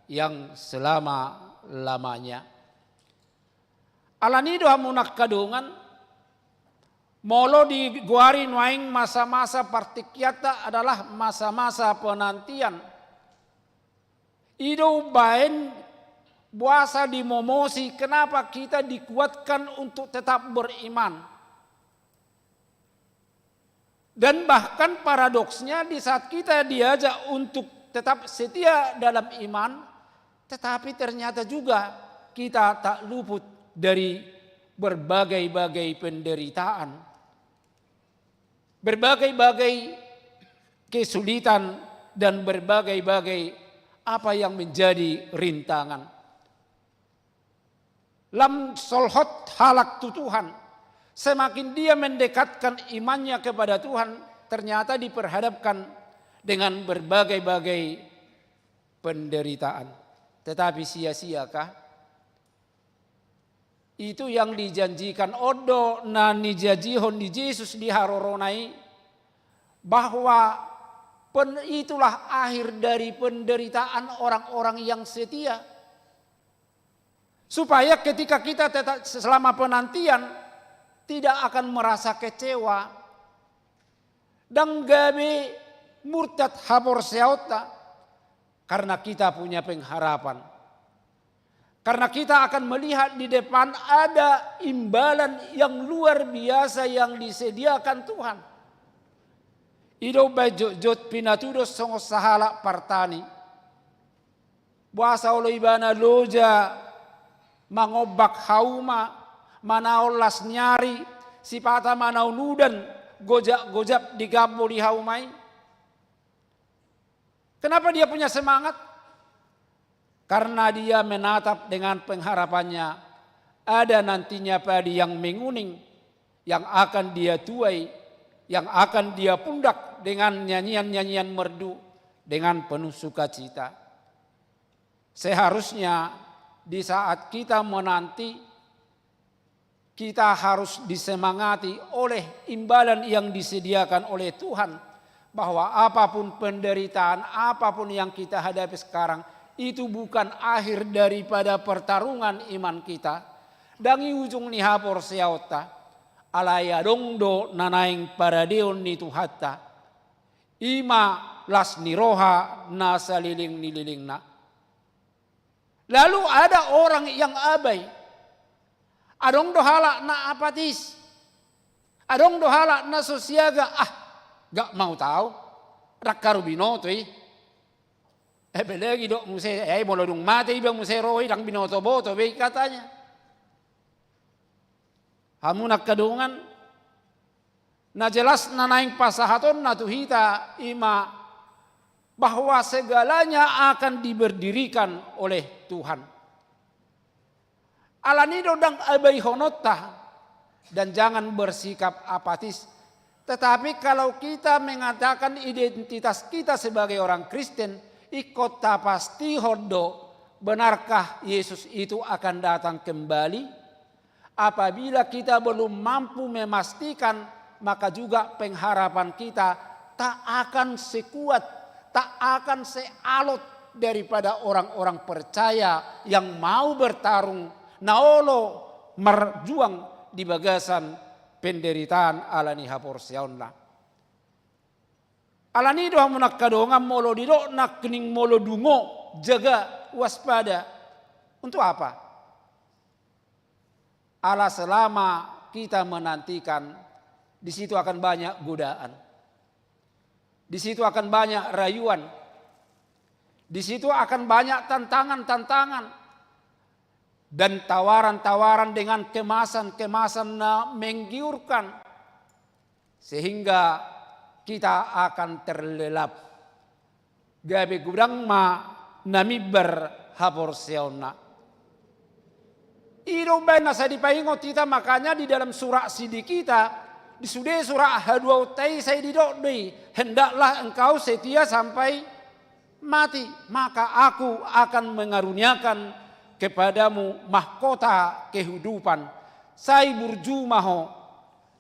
yang selama-lamanya. Alani i do hamu angka dongan, molo digoari nuaeng masa-masa partingkianta adalah masa-masa penantian. I do umbaen boasa dimomosi, kenapa kita dikuatkan untuk tetap beriman. Dan bahkan paradoksnya, di saat kita diajak untuk tetap setia dalam iman, tetapi ternyata juga kita tak luput dari berbagai-bagai penderitaan, berbagai-bagai kesulitan, dan berbagai-bagai apa yang menjadi rintangan. Lam solhot halak tu Tuhan, semakin dia mendekatkan imannya kepada Tuhan, ternyata diperhadapkan dengan berbagai-bagai penderitaan. Tetapi sia-siakah? Itu yang dijanjikan on do na nijanjihon ni Jesus di harorona i, bahwa pen-, itulah akhir dari penderitaan orang-orang yang setia. Supaya ketika kita tetap selama penantian, tidak akan merasa kecewa. Ndang gabe murtad haporseaonta, karena kita punya pengharapan. Karena kita akan melihat di depan ada imbalan yang luar biasa yang disediakan Tuhan. I do umbaen jotjot pinatudos songon sahalak partani. Boasa olo ibana loja mangombak hauma, manaon las ni ari, sipata manaon udan, gojap-gojap di gambol ni hauma i? Kenapa dia punya semangat? Karena dia menatap dengan pengharapannya Ada nantinya padi yang menguning, yang akan dia tuai, yang akan dia pundak dengan nyanyian-nyanyian merdu, dengan penuh sukacita. Seharusnya di saat kita menanti, kita harus disemangati oleh imbalan yang disediakan oleh Tuhan, bahwa apapun penderitaan, apapun yang kita hadapi sekarang, itu bukan akhir daripada pertarungan iman kita. Ndang i ujung ni haporseaonta, alai adong do na naeng paradeon ni Tuhanta. I ma las ni roha na saleleng ni lelengna. Lalu ada orang yang abai. Adong do halak na apatis. Adong do halak na so siaga, ah, gak mau tahu. Rangka ro binoto i. Eh, belegi do muse, eh, molo dung mate iba muse ro i, ndang binoto-boto be i katanya. Hamu na angka dongan, na jelas na naeng pasahatonna tu hita i ma bahwa segalanya akan diberdirikan oleh Tuhan. Alani do ndang abaihononta, dan jangan bersikap apatis. Tetapi kalau kita mengatakan identitas kita sebagai orang Kristen, ingkon tapastihon do, benarkah Yesus itu akan datang kembali? Apabila kita belum mampu memastikan, maka juga pengharapan kita tak akan sekuat, tak akan sealot daripada orang-orang percaya yang mau bertarung, na olo marjuang di bagasan penderitaan alani haporseaonna. Alani do hamu na angka dongan, molo didok nangkining molo dungo, jaga, waspada. Untuk apa? Ala selama kita menantikan, di situ akan banyak godaan. Di situ akan banyak rayuan. Di situ akan banyak tantangan-tantangan dan tawaran-tawaran dengan kemasan-kemasan na menggiurkan, sehingga kita akan terlelap. Gabe godang ma na mimbar haporseaonna. I do umbaen na sai dipaingot hita, makanya di dalam surat Sidikita, di sude surat haduaonta i sai didok do i, hendaklah engkau setia sampai mati, maka Aku akan mengaruniakan kepadamu mahkota kehidupan. Sai burju ma ho,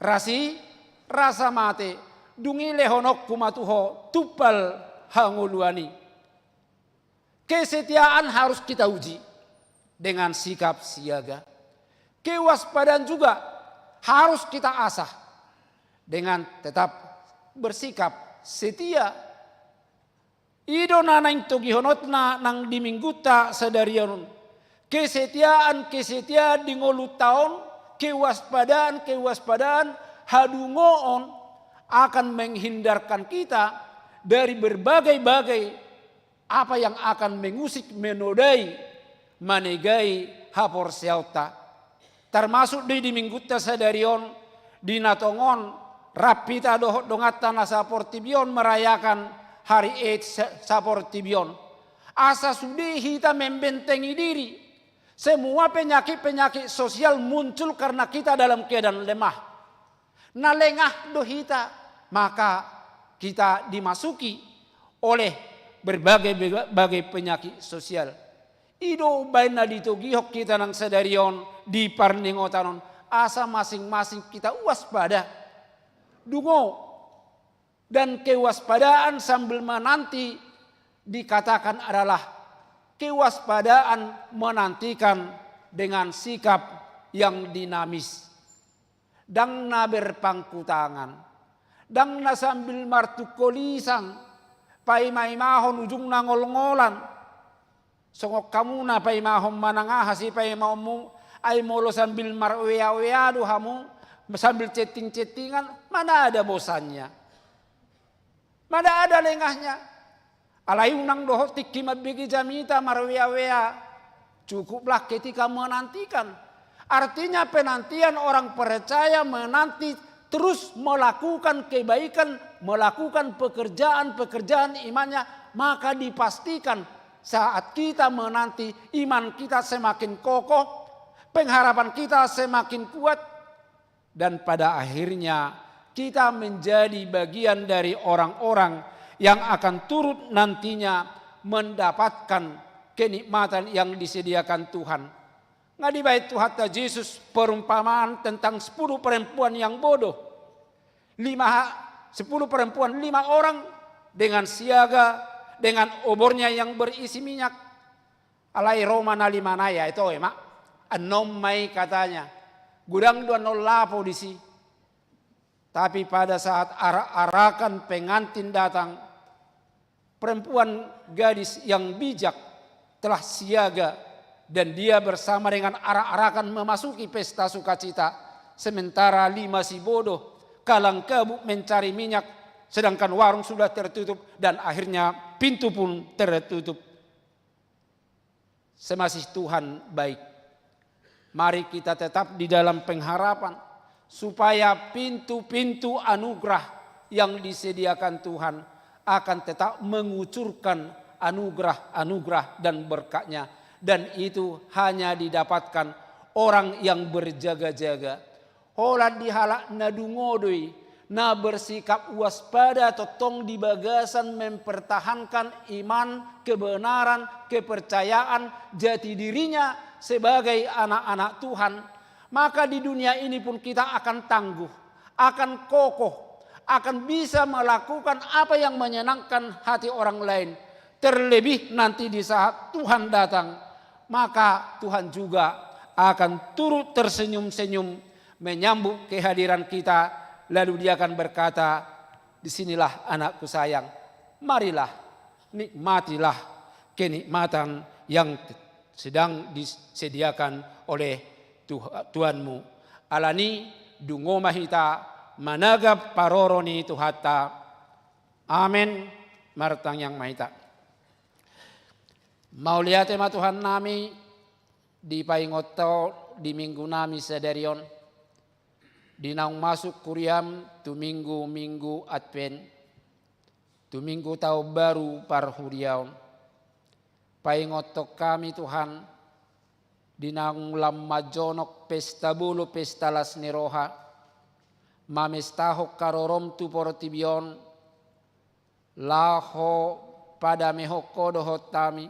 rasi rasa mate, dung i lehononku ma tu ho tumpal hangoluan i. Kesetiaan harus kita uji dengan sikap siaga. Kewaspadaan juga harus kita asah dengan tetap bersikap setia. I do na naeng togihononta nang di Minggunta sadari on. Kesetiaan, kesetiaan di ngolunta on, kewaspadaan, kewaspadaan, hadungoon akan menghindarkan kita dari berbagai-bagai apa yang akan mengusik, menodai, manegai haporseaonta. Termasuk di, di Minggunta sadari on, di na tongon rap hita dohot donganta na saportibi on merayakan hari AIDS sa-, saportibi on. Asa sude hita membentengi diri. Semua penyakit-penyakit sosial muncul karena kita dalam keadaan lemah. Na lengah do hita, maka kita dimasuki oleh berbagai, berbagai penyakit sosial. I do umbaen na ditogihon hita nang sadari on di parningotan on, asa masing-masing kita waspada. Dungo. Dan kewaspadaan sambil menanti dikatakan adalah kewaspadaan menantikan dengan sikap yang dinamis. Ndang na berpangku tangan. Ndang na sambil martungkol isang, paima-imahon ujungna ngol-ngolan. Songon hamu na paimahon manang aha sipaimaonmu, ai molo sambil marwea-wea do hamu, sambil chatting-chattingan, mana ada bosannya. Mana ada lengahnya. Alai unang dohot tingki mambege jamita marwea-wea. Cukuplah ketika menantikan. Artinya, penantian orang percaya menanti terus melakukan kebaikan, melakukan pekerjaan-pekerjaan imannya, maka dipastikan saat kita menanti, iman kita semakin kokoh, pengharapan kita semakin kuat, dan pada akhirnya kita menjadi bagian dari orang-orang yang akan turut nantinya mendapatkan kenikmatan yang disediakan Tuhan. Nga dibaen Tuhanta Jesus perumpamaan tentang sepuluh perempuan yang bodoh. Lima, sepuluh perempuan, lima orang dengan siaga, dengan obornya yang berisi minyak. Alai ro ma na lima nai, ai toe ma. Enom ma i katanya. Godang do enom lapo disi. Tapi pada saat arak-arakan pengantin datang, perempuan gadis yang bijak telah siaga dan dia bersama dengan arak-arakan memasuki pesta sukacita. Sementara lima si bodoh kalang kabut mencari minyak, sedangkan warung sudah tertutup dan akhirnya pintu pun tertutup. Semasih Tuhan baik. Mari kita tetap di dalam pengharapan, supaya pintu-pintu anugerah yang disediakan Tuhan akan tetap mengucurkan anugerah-anugerah dan berkat-Nya. Dan itu hanya didapatkan orang yang berjaga-jaga. Holan di halak na dungo do i, na bersikap waspada tongtong di bagasan mempertahankan iman, kebenaran, kepercayaan, jati dirinya sebagai anak-anak Tuhan. Maka di dunia ini pun kita akan tangguh, akan kokoh, akan bisa melakukan apa yang menyenangkan hati orang lain. Terlebih nanti di saat Tuhan datang, maka Tuhan juga akan turut tersenyum-senyum menyambut kehadiran kita, lalu Dia akan berkata, "Di sinilah anakku sayang, marilah, nikmatilah kenikmatan yang sedang disediakan oleh Tuh-, Tuhanmu." Alani, dungo ma hita managap paroro ni Tuhanta. Amen. Martangiang ma hita. Mauliate ma Tuhannami, dipaingot Ho di minggunami sadari on, di naung masuk huriaM tu minggu-minggu Advent, tu minggu taon baru parhuriaon. Paingothon hami Tuhan, di naung lam manjonok pesta bolon, pesta las ni roha, mamestahon haroroM tu portibi on, laho padamehon Ho dohot hami,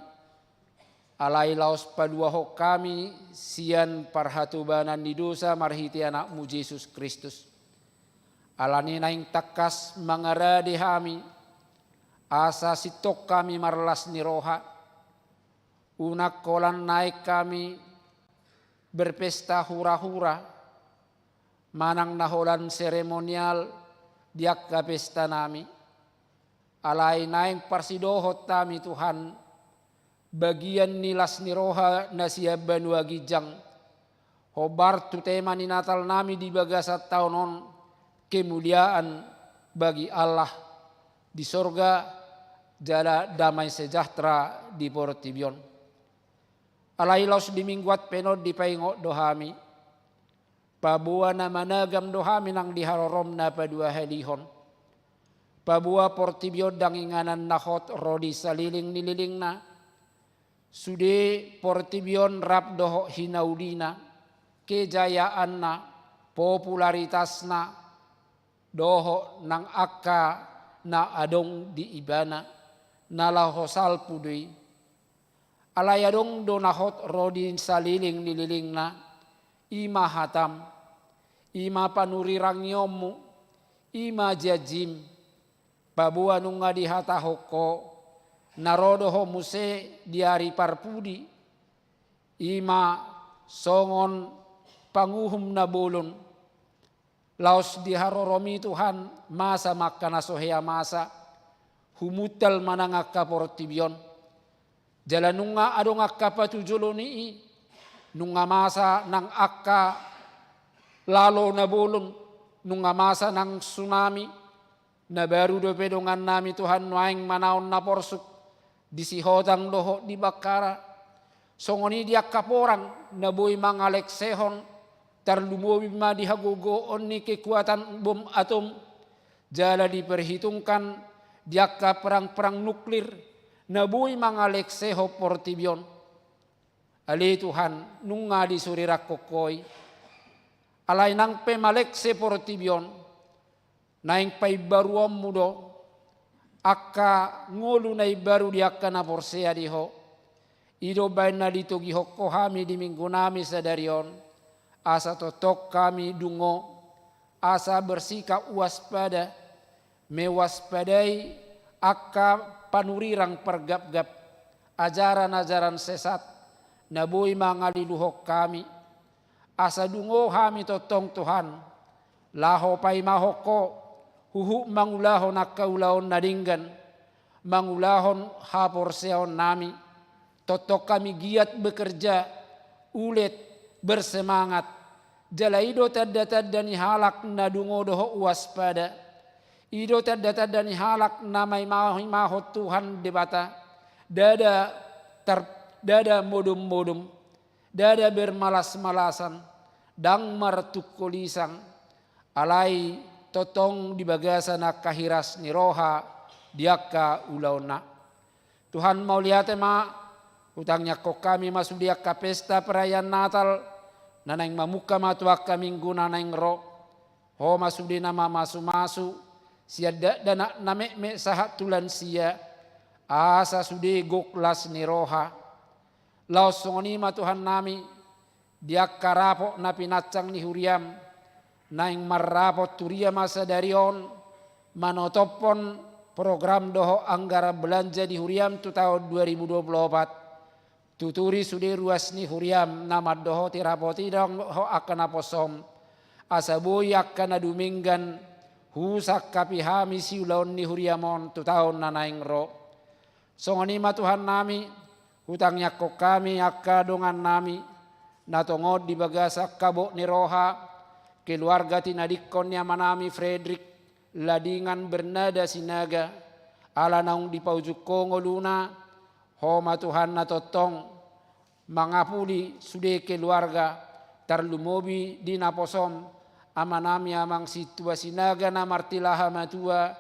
alai laos paluahon hami sian parhatobanan ni dosa marhite AnakMu Jesus Kristus. Alani naeng tangkas mangarade hami, asa sintong hami marlas ni roha, unang holan naeng hami berpesta hura-hura, manang na holan seremonial di angka pestanami. Alai naeng parsidohot hami Tuhan, bagian ni las ni roha na sian banua ginjang, hombar tu tema ni Natalnami di bagasan taon on, kemuliaan bagi Allah di sorga, jala damai sejahtera di portibi on. Alai laos di minggu Advent on dipaingot do hami, paboa na managam do hami nang di haroroM na paduahalihon. Paboa portibi on ndang inganan na hot ro di salelenglelengna. Sude portibi on rap dohot hinaulina, kejayaanna, popularitasna, dohot nang angka na adong di ibana, na laho salpu do i. Alai adong do na hot ro di salelenglelengna, i ma hataM, i ma panurirangionMu, i ma janjiM, paboa nunga dihatahon Ho, na ro do Ho muse di ari parpudi, i ma songon panguhum na bolon, laos di haroroMi Tuhan, masa ma angka na so hea masa, humuntal ma nang angka portibi on. Jala nunga adong angka patujolo ni i, nunga masa nang angka lalo na bolon, nunga masa nang tsunami, na baru dope dongannami Tuhan nuaeng manaon na porsuk, di Sihotang dohot di Bakkara. Songon i di angka porang na boi mangalengsehon, tarlumobi ma di hagogoon ni kekuatan bom atom, jala diperhitungkan di angka perang-perang nuklir, na boi mangalengsehon portibi on. Ale Tuhan, nunga disurirangkon Ho i. Alai nang pe malengse portibi on, naeng paimbaruonmu do angka ngolu na imbaru di angka na porsea di Ho. I do umbahen na ditogihon Ho hami di minggunami sadari on, asa tongtong hami dungo, asa bersikap waspada, mewaspadai angka panurirang pargapgap, ajaran-ajaran sesat, na boi mangaliluhon hami. Asa dungo hami tongtong Tuhan, laho paimahon Ho, huhut mangulahon angka ulaon na denggan, mangulahon haporseaonnami, tongtong hami giat bekerja, ulet, bersemangat, jala i do tanda-tanda ni halak na dungo dohot waspada, i do tanda-tanda ni halak na maimaho-imahon Tuhan Debata, ndada tar-, ndada modom-modom, ndada bermalas-malasan, ndang martungkol isang, alai tongtong di bagasan angka hiras ni roha di angka ulaonna. Tuhan, mauliate ma, hutangiangkon hami ma sude angka pesta perayaan Natal, na naeng mamungka ma tu angka minggu na naeng ro. Ho ma sude na mamasu-masu, sian dakdanak na metmet sahat tu lansia, asa sude gok las ni roha. Laos songon i ma Tuhannami, di angka rapot na pinansang ni huriam, naeng marrapot huria ma sadari on, manotophon program dohot anggaran belanja di huriam tu taon dua ribu dua puluh opat. Tuturi sude ruas ni huriam na mandohoti rapot i dohot angka naposom, asa boi angka na dumenggan husangkapi hami siulaon ni huriam on tu taon na naeng ro. Songon i ma Tuhannami, hutangiangkon hami angka dongannami, na tongon di bagasan habot ni roha, keluarga tinadingkon ni amanami Fredrik, Ladingan Bernada Sinaga, ala naung dipaujung Ho ngoluna, Ho ma Tuhan na tongtong mangapuli sude keluarga, tarlumobi di naposom, amanami Amang Sintua Sinaga na martilaha matua,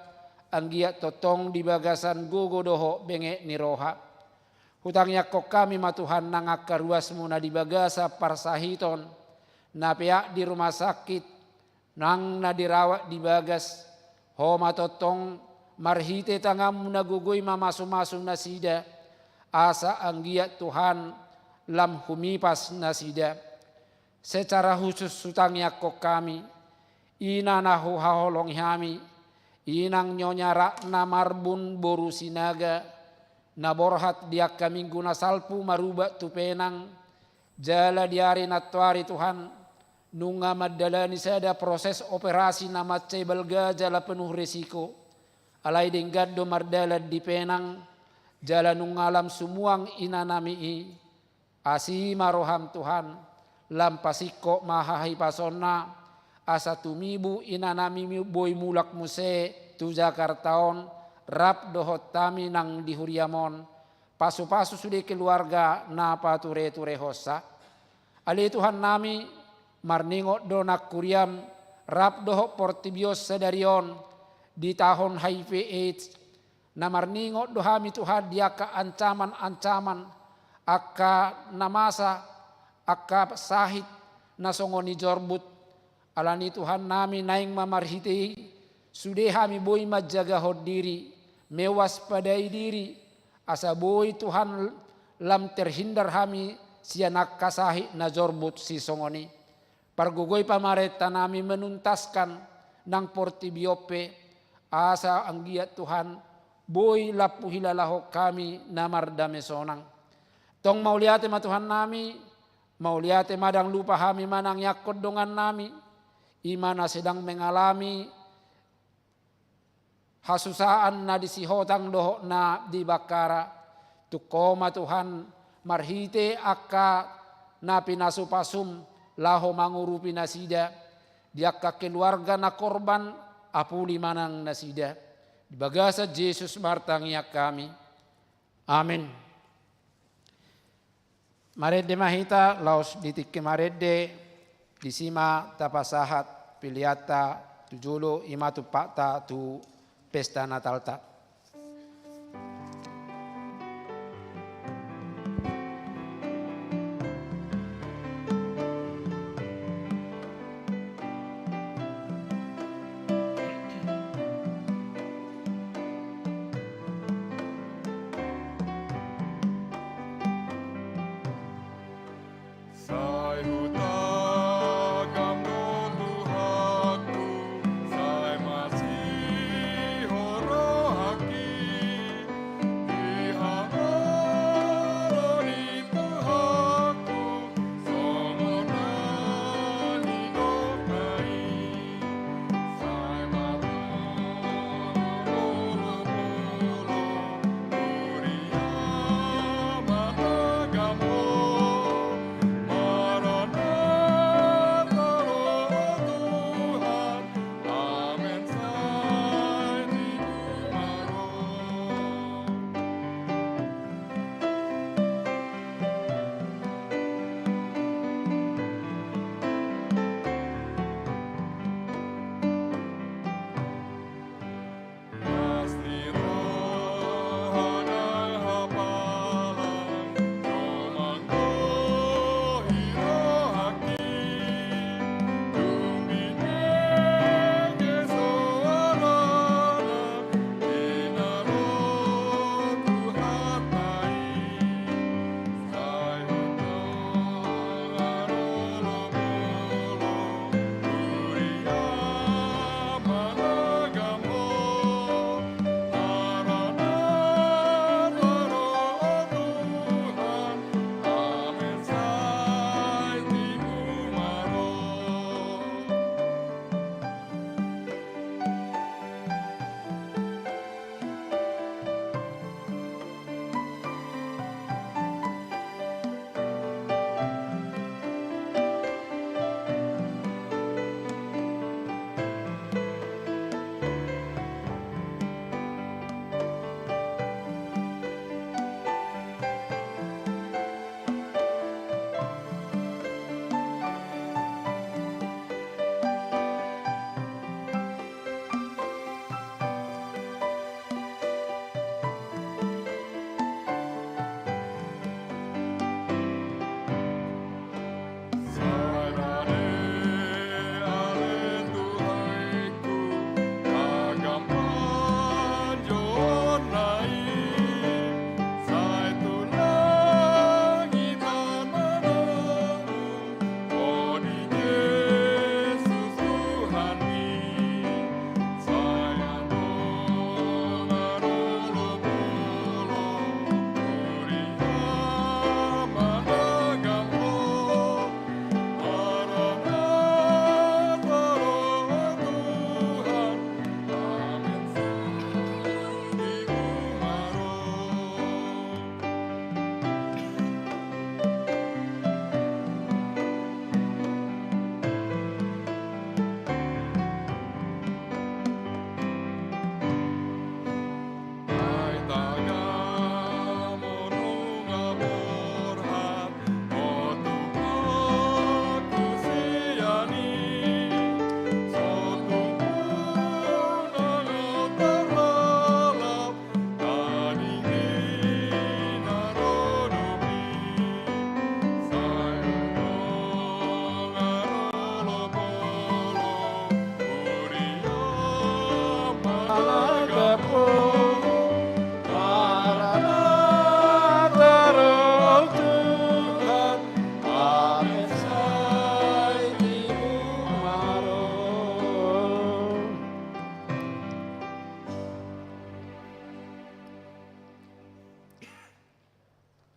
anggiat tongtong di bagasan gogo dohot benget ni roha. Hutangiangkon hami ma Tuhan nang angka ruasmu na di bagasan parsahiton, na peak di rumah sakit, nang na dirawat di bagas, Ho ma tongtong marhite tanganmu na gogo i mamasu-masu nasida, asa anggiat Tuhan lam humipas nasida. Secara khusus hutangiangkon hami, ina na huhaholongi hami, inang Nyonya Ratna Marbun boru Sinaga, na borhat di angka minggu na salpu marubat tu penang, jala di ari nantoari Tuhan, nunga mandalani sada proses operasi na mansai balga jala penuh resiko. Alai denggan do mardalan di penang, jala nunga lam sumuang inanami i. Asi ma roham Tuhan, lam pasingkop ma hahipasonna, asa tumibu inanami boi mulak muse tu Jakarta on, rap dohot hami nang di huriam on, pasu-pasu sude keluarga na pature-turehonsa. Ale Tuhannami, marningot do nang huriam, rap dohot portibi on sadari on, ditahon H I V AIDS, na marningot do hami Tuhan di angka ancaman-ancaman, angka na masa, angka sahit, na songon i jorbut, Alani Tuhannami naeng ma marhite i, sude hami boi manjagahon diri, mewaspadai diri, asa boi Tuhan lam terhindar hami sian angka sahit na jorbut sisongon i. Pargogoi pamarentanami menuntaskan nang portibi on pe, asa anggiat Tuhan boi lam huhilalahon hami na mardame sonang. Tong mauliate ma Tuhannami, mauliate ma ndang lupa hami manangiangkon dongannami, i ma na sedang mengalami hasusaan na di Sihotang dohot na di Bakkara. Tung Ho ma Tuhan marhite angka na pinasupasum laho mangurupi nasida, di angka keluarga na korban, apuli ma nang nasida. Di bagasan Jesus martangiang hami. Amin. Marende ma hita, laos di tingki marende, disi ma tapasahat peleanta tu jolo, i ma tumpakta tu pesta Natalta. Hutagam do Tuhanku, sai masihol rohangki, di hangoluan ni Tuhanku, songon na nidokna i.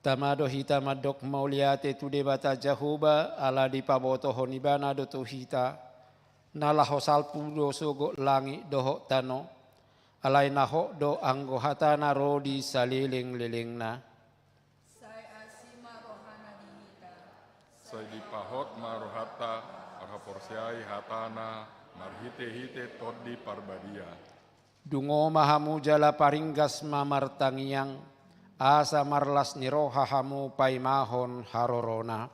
Tama do hita mandok mauliate tu Debata Jahowa, ala dipabotohon Ibana do tu hita na laho salpu do sogot langit dohot tano, alai na hot do anggo hatana ro di salelenglelengna. Sai asi ma rohana di hita. Sai dipahot ma rohanta, marhaporseai hatana, marhitehite Tondi Parbadia. Dungo ma hamu jala paringgas ma martangiang, asa marlas ni roha hamu paimahon harorona.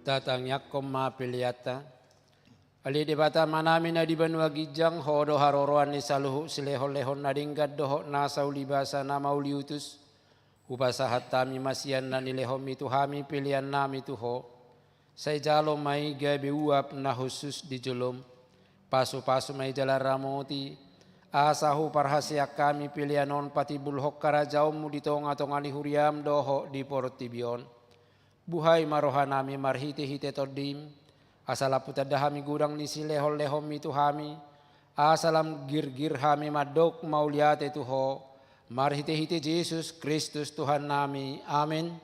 Tatangiangkon ma peleanta. Ale Debata Amanami na di banua ginjang, Ho do haroroan ni saluhut silehonlehon na denggan dohot na saulibasa na mauliutus. Hupasahat hami ma sian na nilehonMi tu hami peleannami tu Ho. Sai jalo ma i gabe uap na hushus di jolom. Pasupasu ma i jala ramoti, asa huparhaseang hami pelean on patimbulhon harajaonMu di tongatonga ni huriaM dohot di portibi on. Buhai ma rohanami marhitehite TondiM, asa lam hutanda hami godang ni silehonlehonMi tu hami, asa lam girgir hami mandok mauliate tu Ho, marhitehite Jesus Kristus Tuhannami. Amen.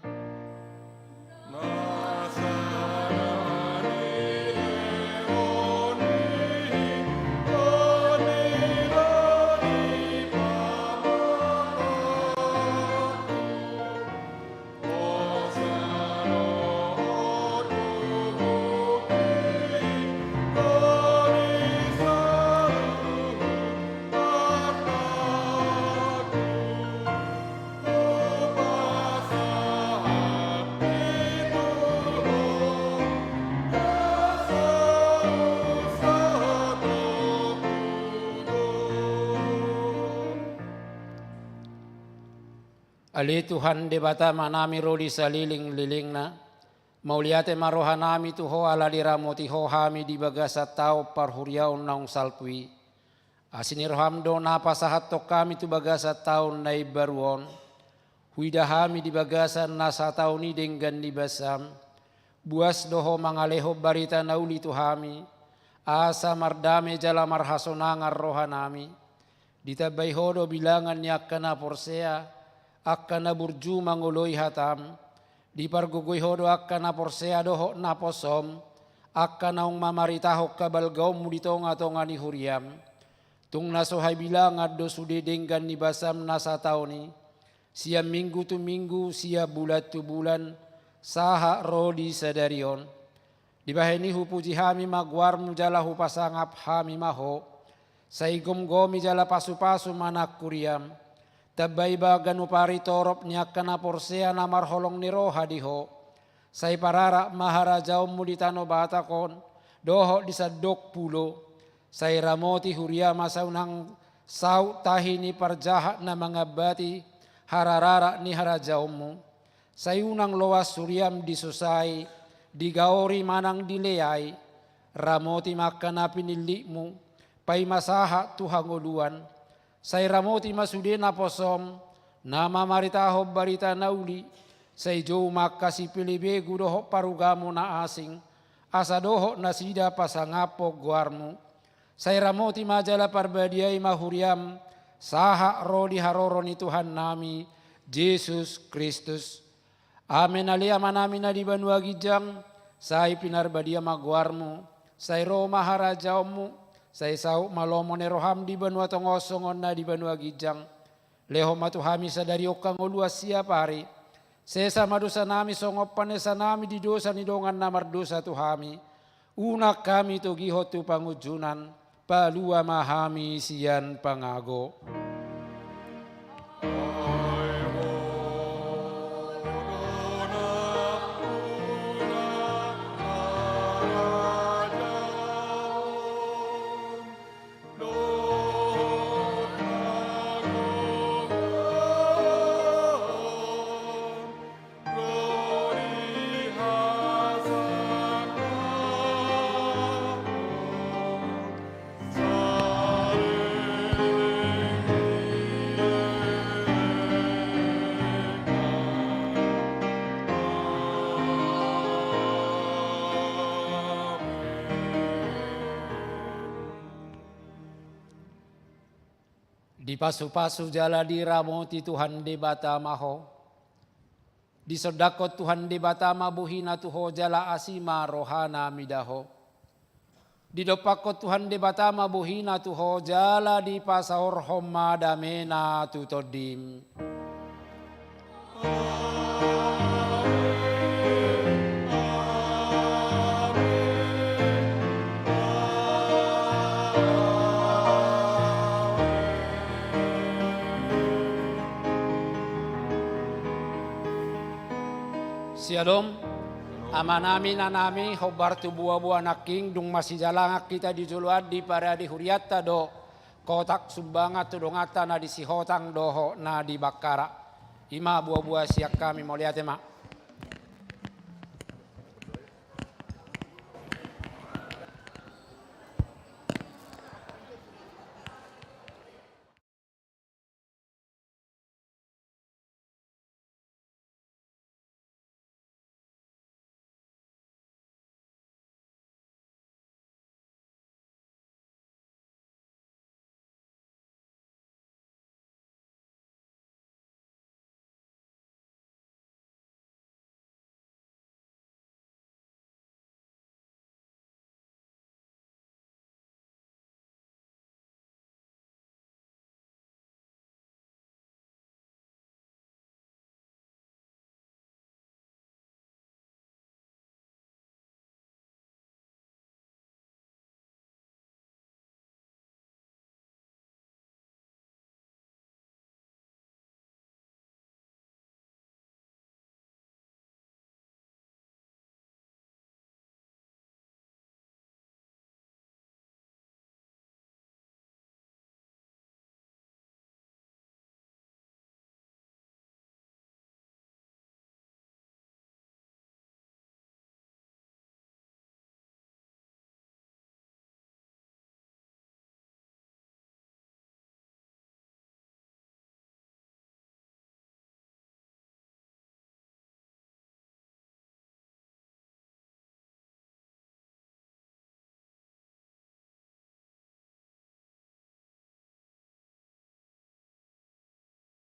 Ale Tuhan Debata Amanami ro di salelenglelengna, mauliate ma rohanami tu Ho ala diramoti Ho hami di bagasan taon parhuriaon naung salpu i. Asi ni rohaM do na pasahathon hami tu bagasan taon na imbaru on. Huida hami di bagasan na sataon i denggan ni basaM. Buas do Ho mangalehon barita na uli tu hami, asa mardame jala marhasonangan rohanami. Ditambai Ho do bilangan ni angka na porsea, angka na burju mangoloi hataM. Dipargogoi Ho do angka na porsea dohot naposoM, angka naung mamaritahon habalgaonMu di tongatonga ni huriaM. Tung na so habilangan do sude denggan ni basaM na sataon i, sian minggu tu minggu, sian bulan tu bulan, sahat ro di sadari on. Dibahen i hupuji hami ma goarMu jala hupasangap hami ma Ho. Sai gomgomi jala pasupasu ma nang huriaM. Tambai ma ganup ari torop ni angka na porsea na marholong ni roha di Ho. Sai pararak ma harajaonMu di tano Batak on, dohot di sandok pulo. Sai ramoti huria ma sai unang saut tahi ni parjahat na mangambati harararak ni harajaonMu. Sai unang loas huriaM disosai, digaori manang dileai. Ramoti ma angka na pinillitMu, paima sahat tu hangoluan. Sai ramoti ma sude naposoM, na mamaritahon barita na uli. Sai jou ma angka sipelebegu dohot parugamo na asing, asa dohot nasida pasangaphon goarMu. Sai ramoti ma jala parbadiai ma huriaM, sahat ro di haroro ni Tuhannami, Jesus Kristus. Amen. Ale Amanami na di banua ginjang, sai pinarbadia ma goarMu, sai ro ma harajaonMu, sai saut ma lomo ni rohaM di banua tonga on songon na di banua ginjang. Lehon ma tu hami sadari on hangoluan siapari. Sesa ma dosanami songon panesanami di dosa ni dongan na mardosa tu hami. Unang hami togihon tu pangunjunan, palua ma hami sian pangago. Dipasupasu jala diramoti Tuhan Debata ma ho. Disondangkon Tuhan Debata ma bohina tu ho jala asi ma rohana mida ho. Didompakkon Tuhan Debata ma bohina tu ho jala dipasaorhon ma damena tu tondim. Syalom. Amanami, inanami, hombar tu boaboa nangkin, dung masijalangan hita di joloan di parade hurianta do, kotak sumbangan tu donganta na di Sihotang dohot na di Bakkara. I ma boaboa sian hami, mauliate ma.